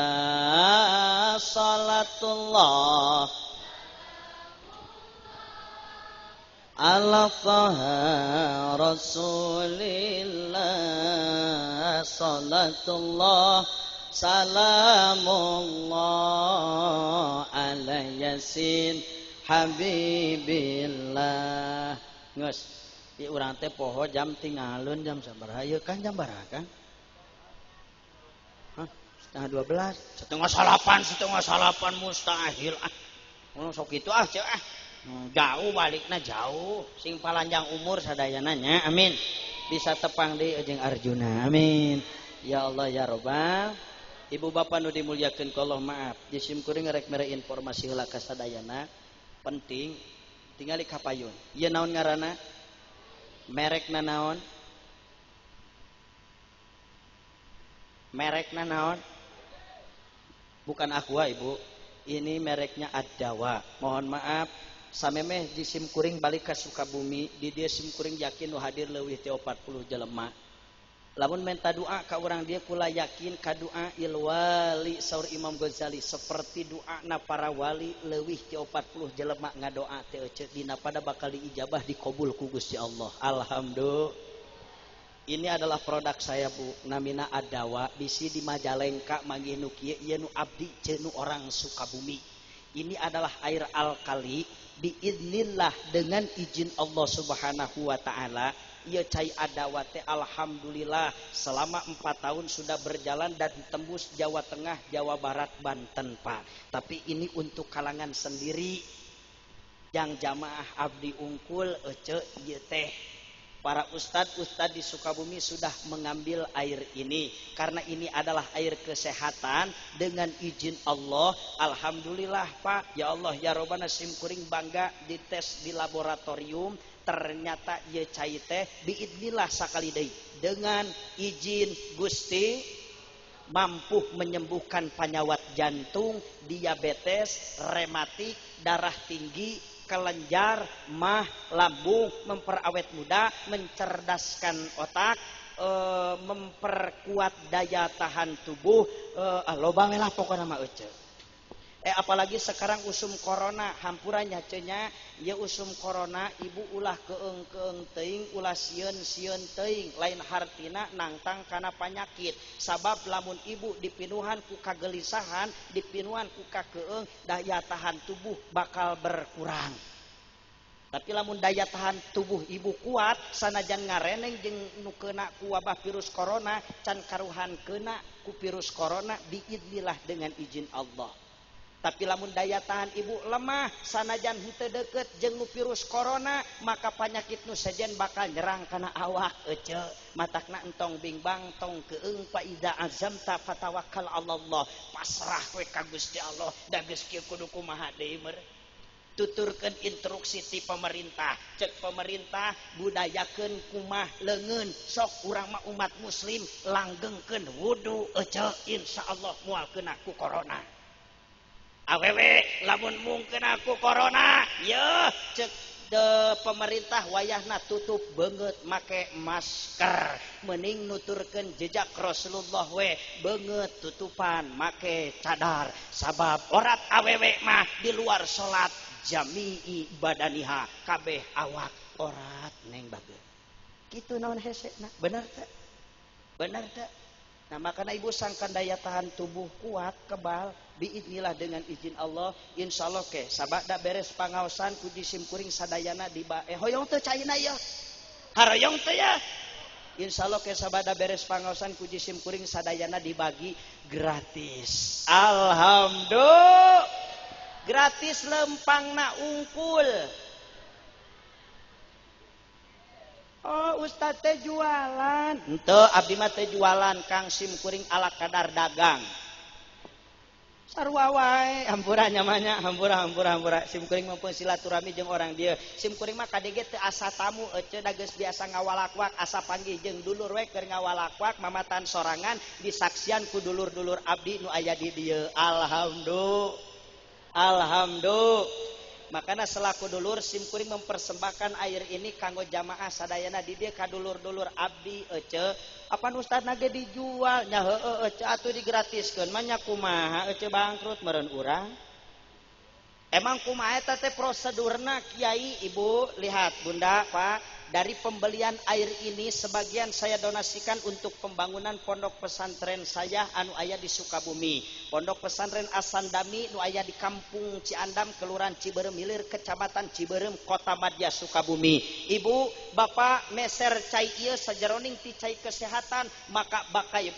Salatullah ala taha rasulillah. Salatullah salamullah ala yasin habibillah. Geus di urang teh poho jam tinggalun jam sabaraha ieu kan jam baraha kan? Hah, 11:30, 7:30 mustahil ah. Ngono sok kitu ah ceu ah. Jauh balikna jauh, sing palanjang umur sadayana nya. Amin. Bisa tepang deui jeung Arjuna. Amin. Ya Allah ya Robbal. Ibu bapak nu dimuliakeun ku Allah, maaf jisim kuring rek mere informasi heula ka sadayana penting tingali ka payun. Ieu naon ngaranna? Merekna naon? Merekna naon? Bukan Aqua ibu. Ini mereknya Ad-Dawa. Mohon maaf samemeh jisim kuring balik ka Sukabumi, di dieu sim kuring yakin nu hadir leuwih ti 40 jelema. Lamun menta doa ka urang dia kula yakin ka doa ilwali saur Imam Ghazali seperti doana para wali leuwih ti 40 jelema ngadoa teh ece dina pada bakal diijabah dikabul ku Gusti Allah. Alhamdulillah. Ini adalah produk saya bu, namina Ad-Dawa, bisi di Majalengka manggih nu kieu ieu nu abdi ce nu orang Sukabumi. Ini adalah air alkali biiznillah dengan izin Allah Subhanahu wa taala. Ieu cai Ad-Dawa teh alhamdulillah selama 4 tahun sudah berjalan dan tembus Jawa Tengah, Jawa Barat, Banten Pak. Tapi ini untuk kalangan sendiri yang jamaah abdi ungkul ece ieu teh. Para ustad-ustad di Sukabumi sudah mengambil air ini karena ini adalah air kesehatan dengan izin Allah. Alhamdulillah Pak, ya Allah ya Robbana sim kuring bangga dites di laboratorium ternyata ieu cai teh biidnillah sakali deui dengan izin Gusti mampu menyembuhkan penyawat jantung, diabetes, rematik, darah tinggi, kelenjar, mah, lambung, memperawet muda, mencerdaskan otak, memperkuat daya tahan tubuh, loba we lah pokona mah ece. Apalagi sekarang usum corona, hampurannya cenya, ya usum corona ibu ulah keeng-keeng teuing, ulah sieun-sieun teuing, lain hartina nangtang kana panyakit. Sabab lamun ibu dipinuhan ku kagelisahan, dipinuhan ku kakeeng, daya tahan tubuh bakal berkurang. Tapi lamun daya tahan tubuh ibu kuat, sanajan ngareneng jeung nu keuna ku wabah virus corona, can karuhan keuna ku virus corona biidznillah dengan izin Allah. Tapi lamun daya tahan ibu lemah, sanajan henteu deukeut jeung nu virus corona, maka panyakit nu sejen bakal nyerang kana awak ece. Matakna entong bingbang tong keung fa iza azamta fatawakkal 'alallah. Pasrah we ka Gusti Allah, da geus kieu kudu kumaha deui meur. Tuturkeun instruksi ti pemerintah, cek pemerintah budayakeun kumah leungeun, sok urang mah umat muslim langgengkeun wudu ece, insyaallah moal kena ku corona. Awewe lamun mungkin aku corona yeuh cek de pemerintah wayahna tutup beungeut make masker, mending nuturkeun jejak Rasulullah we beungeut tutupan make cadar, sabab orat awewe mah di luar salat jami'i badaniha kabeh awak. orat neng bager. Kitu naon hesena, bener teh? Bener teh? Nah makanya ibu sangkan daya tahan tubuh kuat, kebal, biidnillah dengan izin Allah, insyaallah ke sabada beres pangaosan ku jisim kuring sadayana di hoyong teu caina ya. Haroyong teu ya. Insyaallah ke sabada beres pangaosan ku jisim kuring sadayana dibagi gratis. Alhamdulillah. Gratis lempangna ungkul. Oh ustad teh jualan. Henteu abdi mah teh jualan Kang, sim kuring ala kadar dagang. Sarua wae, hampura nyamanya, hampura hampura hampura. Sim kuring mah pun silaturahmi jeung orang dieu. Sim kuring mah kadege teu asa tamu ece da geus biasa ngawalakwak, asa panggih jeung dulur we keur ngawalakwak mamatan sorangan disaksian ku dulur-dulur abdi nu aya di dieu. Alhamdulillah. Alhamdulillah. Makanya selaku dulur sim kuring mempersembahkan air ini kanggo jamaah sadayana di dieu ka dulur-dulur abdi ece. Apan ustad nage dijual nya heueuh ece atuh digratiskeun mah nya kumaha ece bangkrut meureun urang. Emang kumaha eta teh prosedurna kiai ibu lihat bunda pak, dari pembelian air ini sebagian saya donasikan untuk pembangunan pondok pesantren saya anu aya di Sukabumi. Pondok pesantren Asandami nu aya di Kampung Ciandam, Kelurahan Ciberem Hilir, Kecamatan Ciberem, Kota Madya Sukabumi. Ibu, bapak meser cai ieu sajeroning ti cai kesehatan maka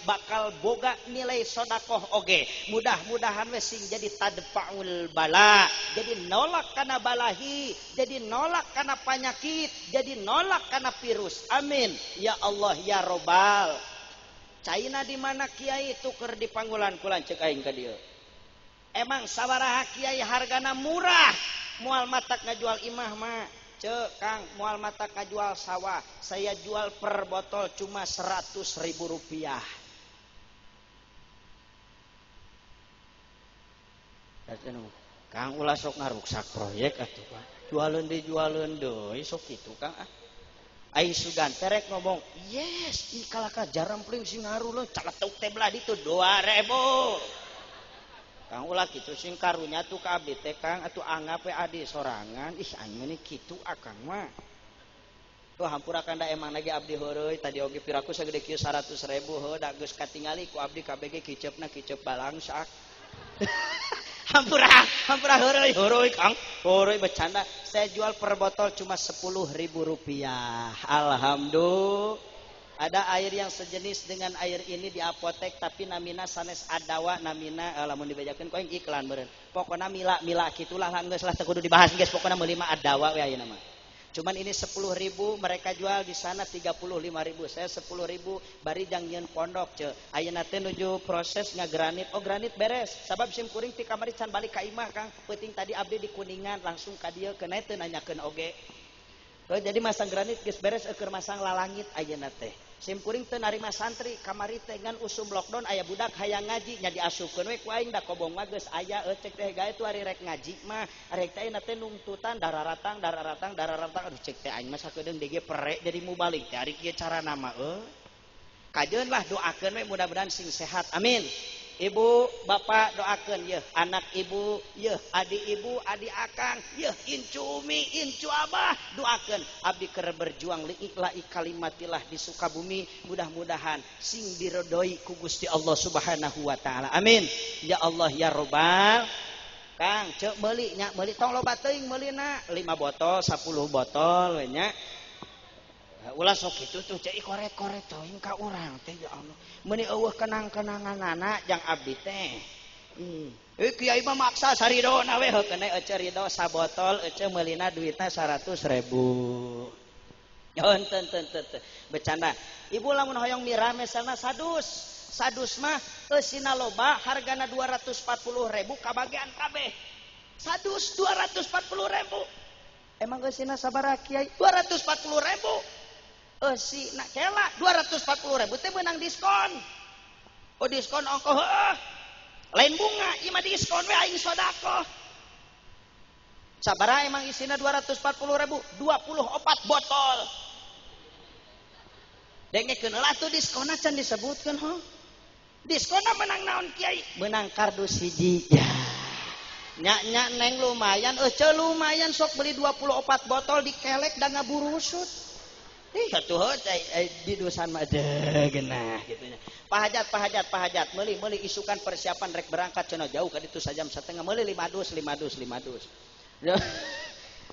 bakal boga nilai sodakoh oge. Mudah-mudahan we sing jadi tadfaul bala, jadi nolak kana balahi, jadi nolak kana panyakit, jadi nolak karena virus. Amin. Ya Allah ya Robbal. Caina di mana kiai tuker di panggulan kulan cek aing ka dieu. Emang sabaraha kiai hargana murah, moal matak ngajual imah mah. Cek Kang, moal matak ngajual sawah. Saya jual per botol cuma 100.000 rupiah. Kang ulah sok ngaruksak proyek atuh Pak. Jualeun deui jualeun deui sok kitu Kang ah. Ai sugan terek ngomong, yes, ih kalaka jarampling sing ngaruleun caletuk teh belah ditu 2000. Kang ulah kitu sing karunya tuh ka abdi teh Kang atuh anggap we adi sorangan, ih aing mah kitu akang mah. Tuh hampura kan da emang lagi abdi heureuy tadi oge piraku sagede kieu 100.000 heuh da geus katingali ku abdi KBG kiceupna kiceup balangsak. Hampura, hampura heureuy, heureuy Kang. Heureuy bercanda. Saya jual per botol cuma 10.000 rupiah. Alhamdulillah. Ada air yang sejenis dengan air ini di apotek tapi namina sanes adawa namina lamun dibejakeun ku aing iklan meureun. Pokona mila-mila kitulah lah geus lah teu kudu dibahas geus pokona meuli mah adawa we ayeuna mah. Cuman ini 10.000 mereka jual di sana 35.000. Saya 10.000 bari jang nyieun pondok ce. Ayeuna teh nuju proses ngagranit. Oh granit beres. Sabab sim kuring ti kamari can balik ka imah Kang. Peuting tadi abdi di Kuningan langsung ka dieu keuna teu nanyakeun oge. Oh, jadi masang granit geus beres eueuh masang lalangit ayeuna teh. Sim kuring teu narima santri kamari teh ngan usum lockdown aya budak hayang ngaji nya diasupkeun we ku aing da kobong mah geus aya cek teh gae tuh ari rek ngaji mah rek teh ayeuna teh nungtutan dararatang dararatang dararatang aduh cek teh aing mah sakedeung DG perek jadi mubalik teh ari kieu carana mah euy. Kajeun lah doakeun we mudah-mudahan sing sehat. Amin. Ibu, bapak doakeun yeuh anak ibu, yeuh adi ibu, adi akang, yeuh incu umi, incu abah, doakeun abdi keur berjuang liikla'i kalimatillah di Sukabumi, mudah-mudahan sing diredoi ku Gusti Allah Subhanahu wa taala. Amin. Ya Allah ya Robbal. Kang, ceuk meuli nya, meuli tong loba teuing meulina, 5 botol, 10 botol we nya. Ulah sok kitu tuh cek korek-korek teuing ka urang teh ya Allah. Meuni eueuh kenang-kenanganana jang abdi teh. Kiai mah maksa saridona we heuh keun ece rido sabotol ece meulina duitna 100.000. Henteu henteu henteu. Bercanda. Ibu lamun hoyong mirah misalna sadus. Sadus mah eusina loba hargana 240.000 kabagian kabeh. Sadus 240.000. Emang eusina sabaraha kiai? 240.000. Eusi nak kela 240.000 teh meunang diskon. Oh diskon ongkoh heuh. Lain bunga ieu mah diskon we aing sedekah. Sabaraha emang isina 240.000? 24 botol. Dengekeun heula atuh diskonna can disebutkeun heuh. Diskonna meunang naon kiai? Meunang kardus hiji. Ya. Nya nya neng lumayan, ece lumayan sok beli 24 botol dikelek dan ngaburusut. Ih atuh di dusan mah deh genah gitu nya. Pahajat pahajat pahajat meuli meuli isukan persiapan rek berangkat cenah jauh ka ditu sajam setengah meuli 5 dus 5 dus 5 dus.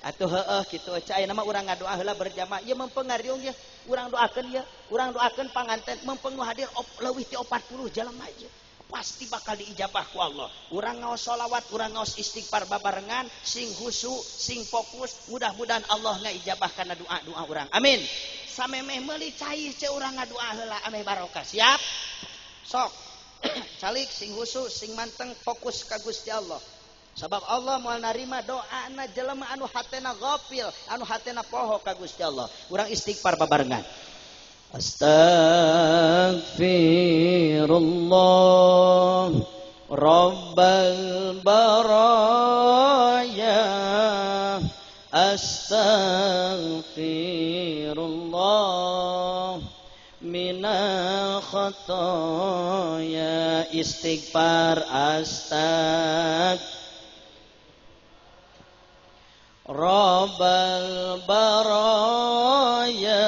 Atuh heueuh kitu ece ayeuna mah urang ngadoa heula berjamaah ieu mempengariung ye urang doakeun ye urang doakeun panganten mempeng nu hadir leuwih ti 40 jalma ieu. Pasti bakal diijabah ku Allah. Urang ngaos sholawat, urang ngaos istighfar babarengan, sing khusyuk, sing fokus, mudah-mudahan Allah ngaijabah kana doa-doa urang. Amin. Samemeh meuli cai ce urang ngadoa heula ameh barokah. Siap? Sok. Calik sing khusyuk, sing manteng fokus ka Gusti Allah. Sabab Allah moal narima doana jelema anu hatena ghafil, anu hatena poho ka Gusti Allah. Urang istighfar babarengan. Astaghfirullah Rabbal baraya astaghfirullah minal khotoya. Istighfar astag Rabbal baraya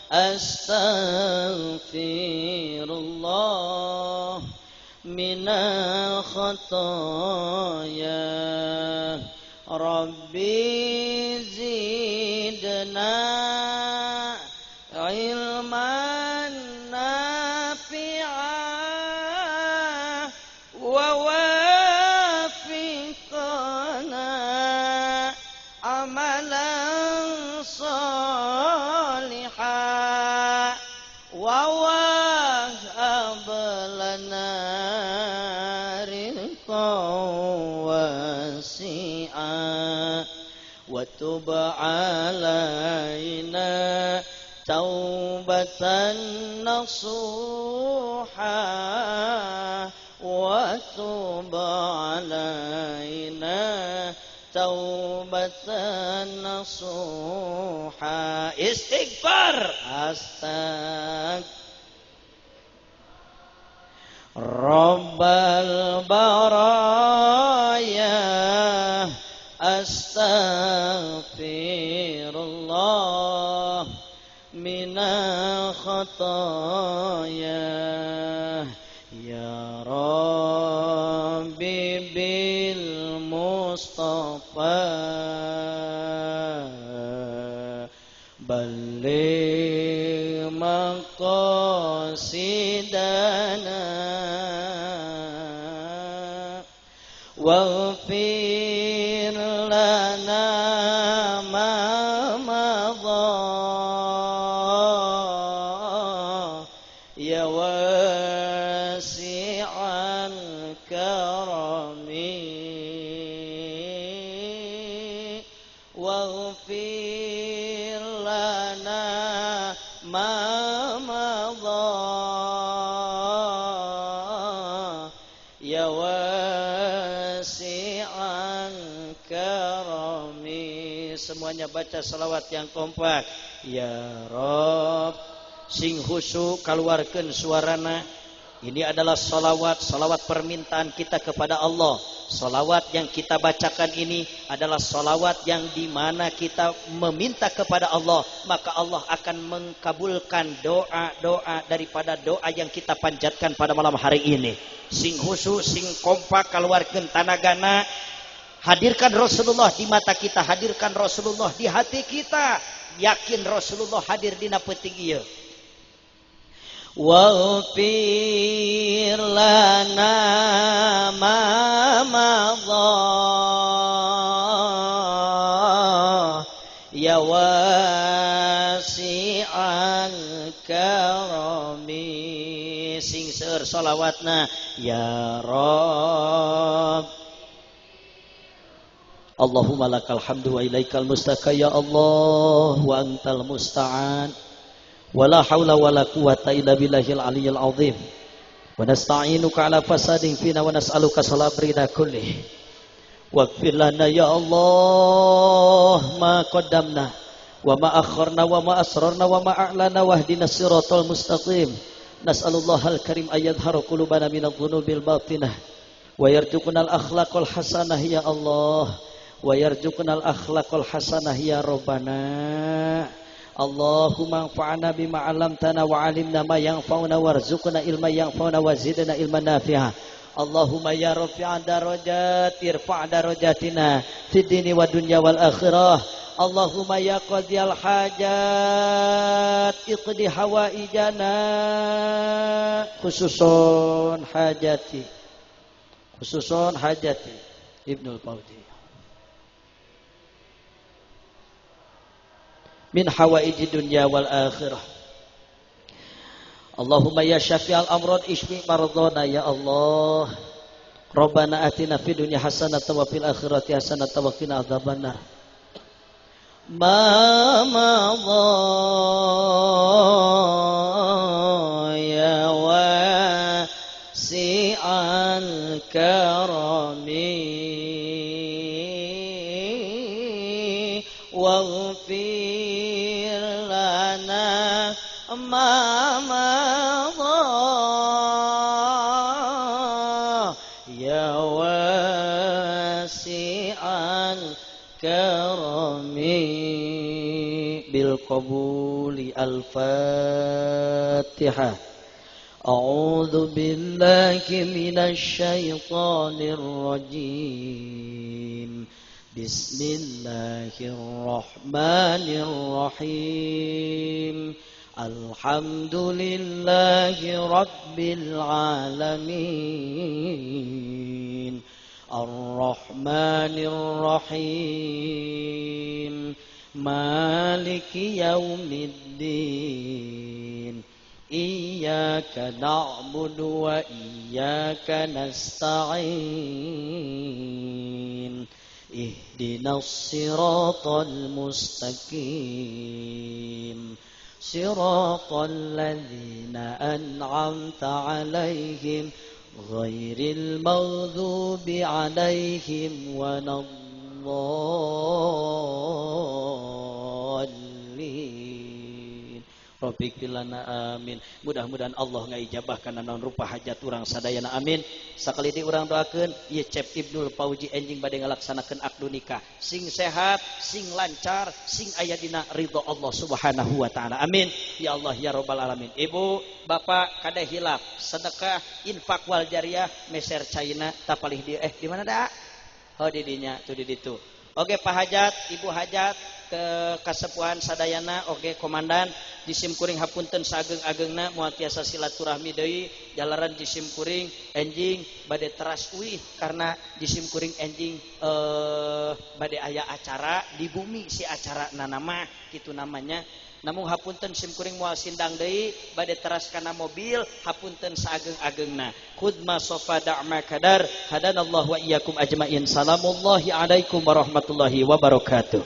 astaghfirullah minal khotoya. Rabbi zidna ilman nafi'a wa wafiqna amalan salihan wa wahab lana rizqan wasi'a wa tub alaina taubatan nasuha wa tub alaina taubatan nasuha. Istighfar astag Rabbal baraya astaghfirullah minal khotoya. Ya Rabbi bil Mustafa balligh maqasidana waghfir lana ma madha ya wasi'al karami waghfir lana ma madha ya wasi'al karami. Semuanya baca salawat yang kompak. Ya Rob, sing khusyuk keluarkan suarana. Ini adalah salawat, salawat permintaan kita kepada Allah. Salawat yang kita bacakan ini adalah salawat yang dimana kita meminta kepada Allah, maka Allah akan mengkabulkan doa-doa daripada doa yang kita panjatkan pada malam hari ini. Sing khusyuk, sing kompak, keluarkan tanagana. Hadirkan Rasulullah di mata kita, hadirkan Rasulullah di hati kita. Yakin Rasulullah hadir dina peuting ieu. Waghfir lana ma madha ya wasi'al karami. Sing seueur sholawatna ya Rabb. Allahumma lakal hamdu wa ilaikal mustaka ya Allah wa antal musta'an. Wala haula wala quwata illa billahil aliyyil azim. Wa nasta'inuka ala fasadin fina wa nas'aluka salabrina kullih. Waghfir lana ya Allah ma qaddamna wa ma akharna wa ma asrarna wa ma a'lana wahdina siratal mustaqim. Nas'alullahal karim ayyadhhara qulubana minadh dhunubil batinah Wa yarzuqnal akhlaqal hasanah ya Allah. Wa yarzuqnal akhlaqal hasanah ya Rabbana. Allahumma anfa'na bima 'allamtana wa 'allimna ma yanfa'una warzuqna ilman yanfa'una wa zidna ilman nafi'a. Allahumma ya rafi'an darajat irfa' darajatina fid dini wa dunya wal akhirah. Allahumma ya qadiyal hajat iqdi hawaijana khususon hajati, khususon hajati Ibnul Fauzi min hawaiji dunya wal akhirah. Allahumma ya syafi'al amrad ishfi mardana ya Allah. Rabbana atina fid dunya hasanatan wa fil akhirati hasanatan wa qina adzabannar. Ma madha ya wasi'al karami waghfir lana ma madha ya wasi'al karami bil qabuli. Al-Fatihah. A'udzu billahi minasy syaithanir rajim. Bismillahirrahmanirrahim. Alhamdulillahi rabbil alamin. Arrahmanir rahim. Maliki yaumiddin. Iyyaka na'budu wa iyyaka nasta'in. Ihdinas siratal mustaqim. Siratal ladzina an'amta 'alaihim ghairil maghdubi 'alaihim waladdallin. Rabbik lana amin. Mudah-mudahan Allah ngaijabah kana naon rupa hajat urang sadayana amin. Sakali di urang doakeun ieu Cep Ibnul Fauzi enjing bade ngalaksanakeun akdu nikah. Sing sehat, sing lancar, sing aya dina ridho Allah Subhanahu wa taala. Amin. Ya Allah ya rabbal alamin. Ibu, bapak kada hilaf, sedekah, infak wal jariyah meser caina tapalih di di mana da? Oh di dinya tuh di ditu. Oke Pak Hajat, Ibu Hajat ke kasepuhan sadayana, oke komandan jisim kuring hapunten saageng-agengna moal tiasa silaturahmi deui jalaran jisim kuring enjing bade teras uih karena jisim kuring enjing bade aya acara di bumi si acara nanama kitu namanya. Namun hapunten sim kuring moal sindang deui bade teras kana mobil hapunten saageng-agengna. Khudma sofa da'ma kadar hadanallahu wa iyyakum ajmain. Salamullahi alaikum warahmatullahi wabarakatuh.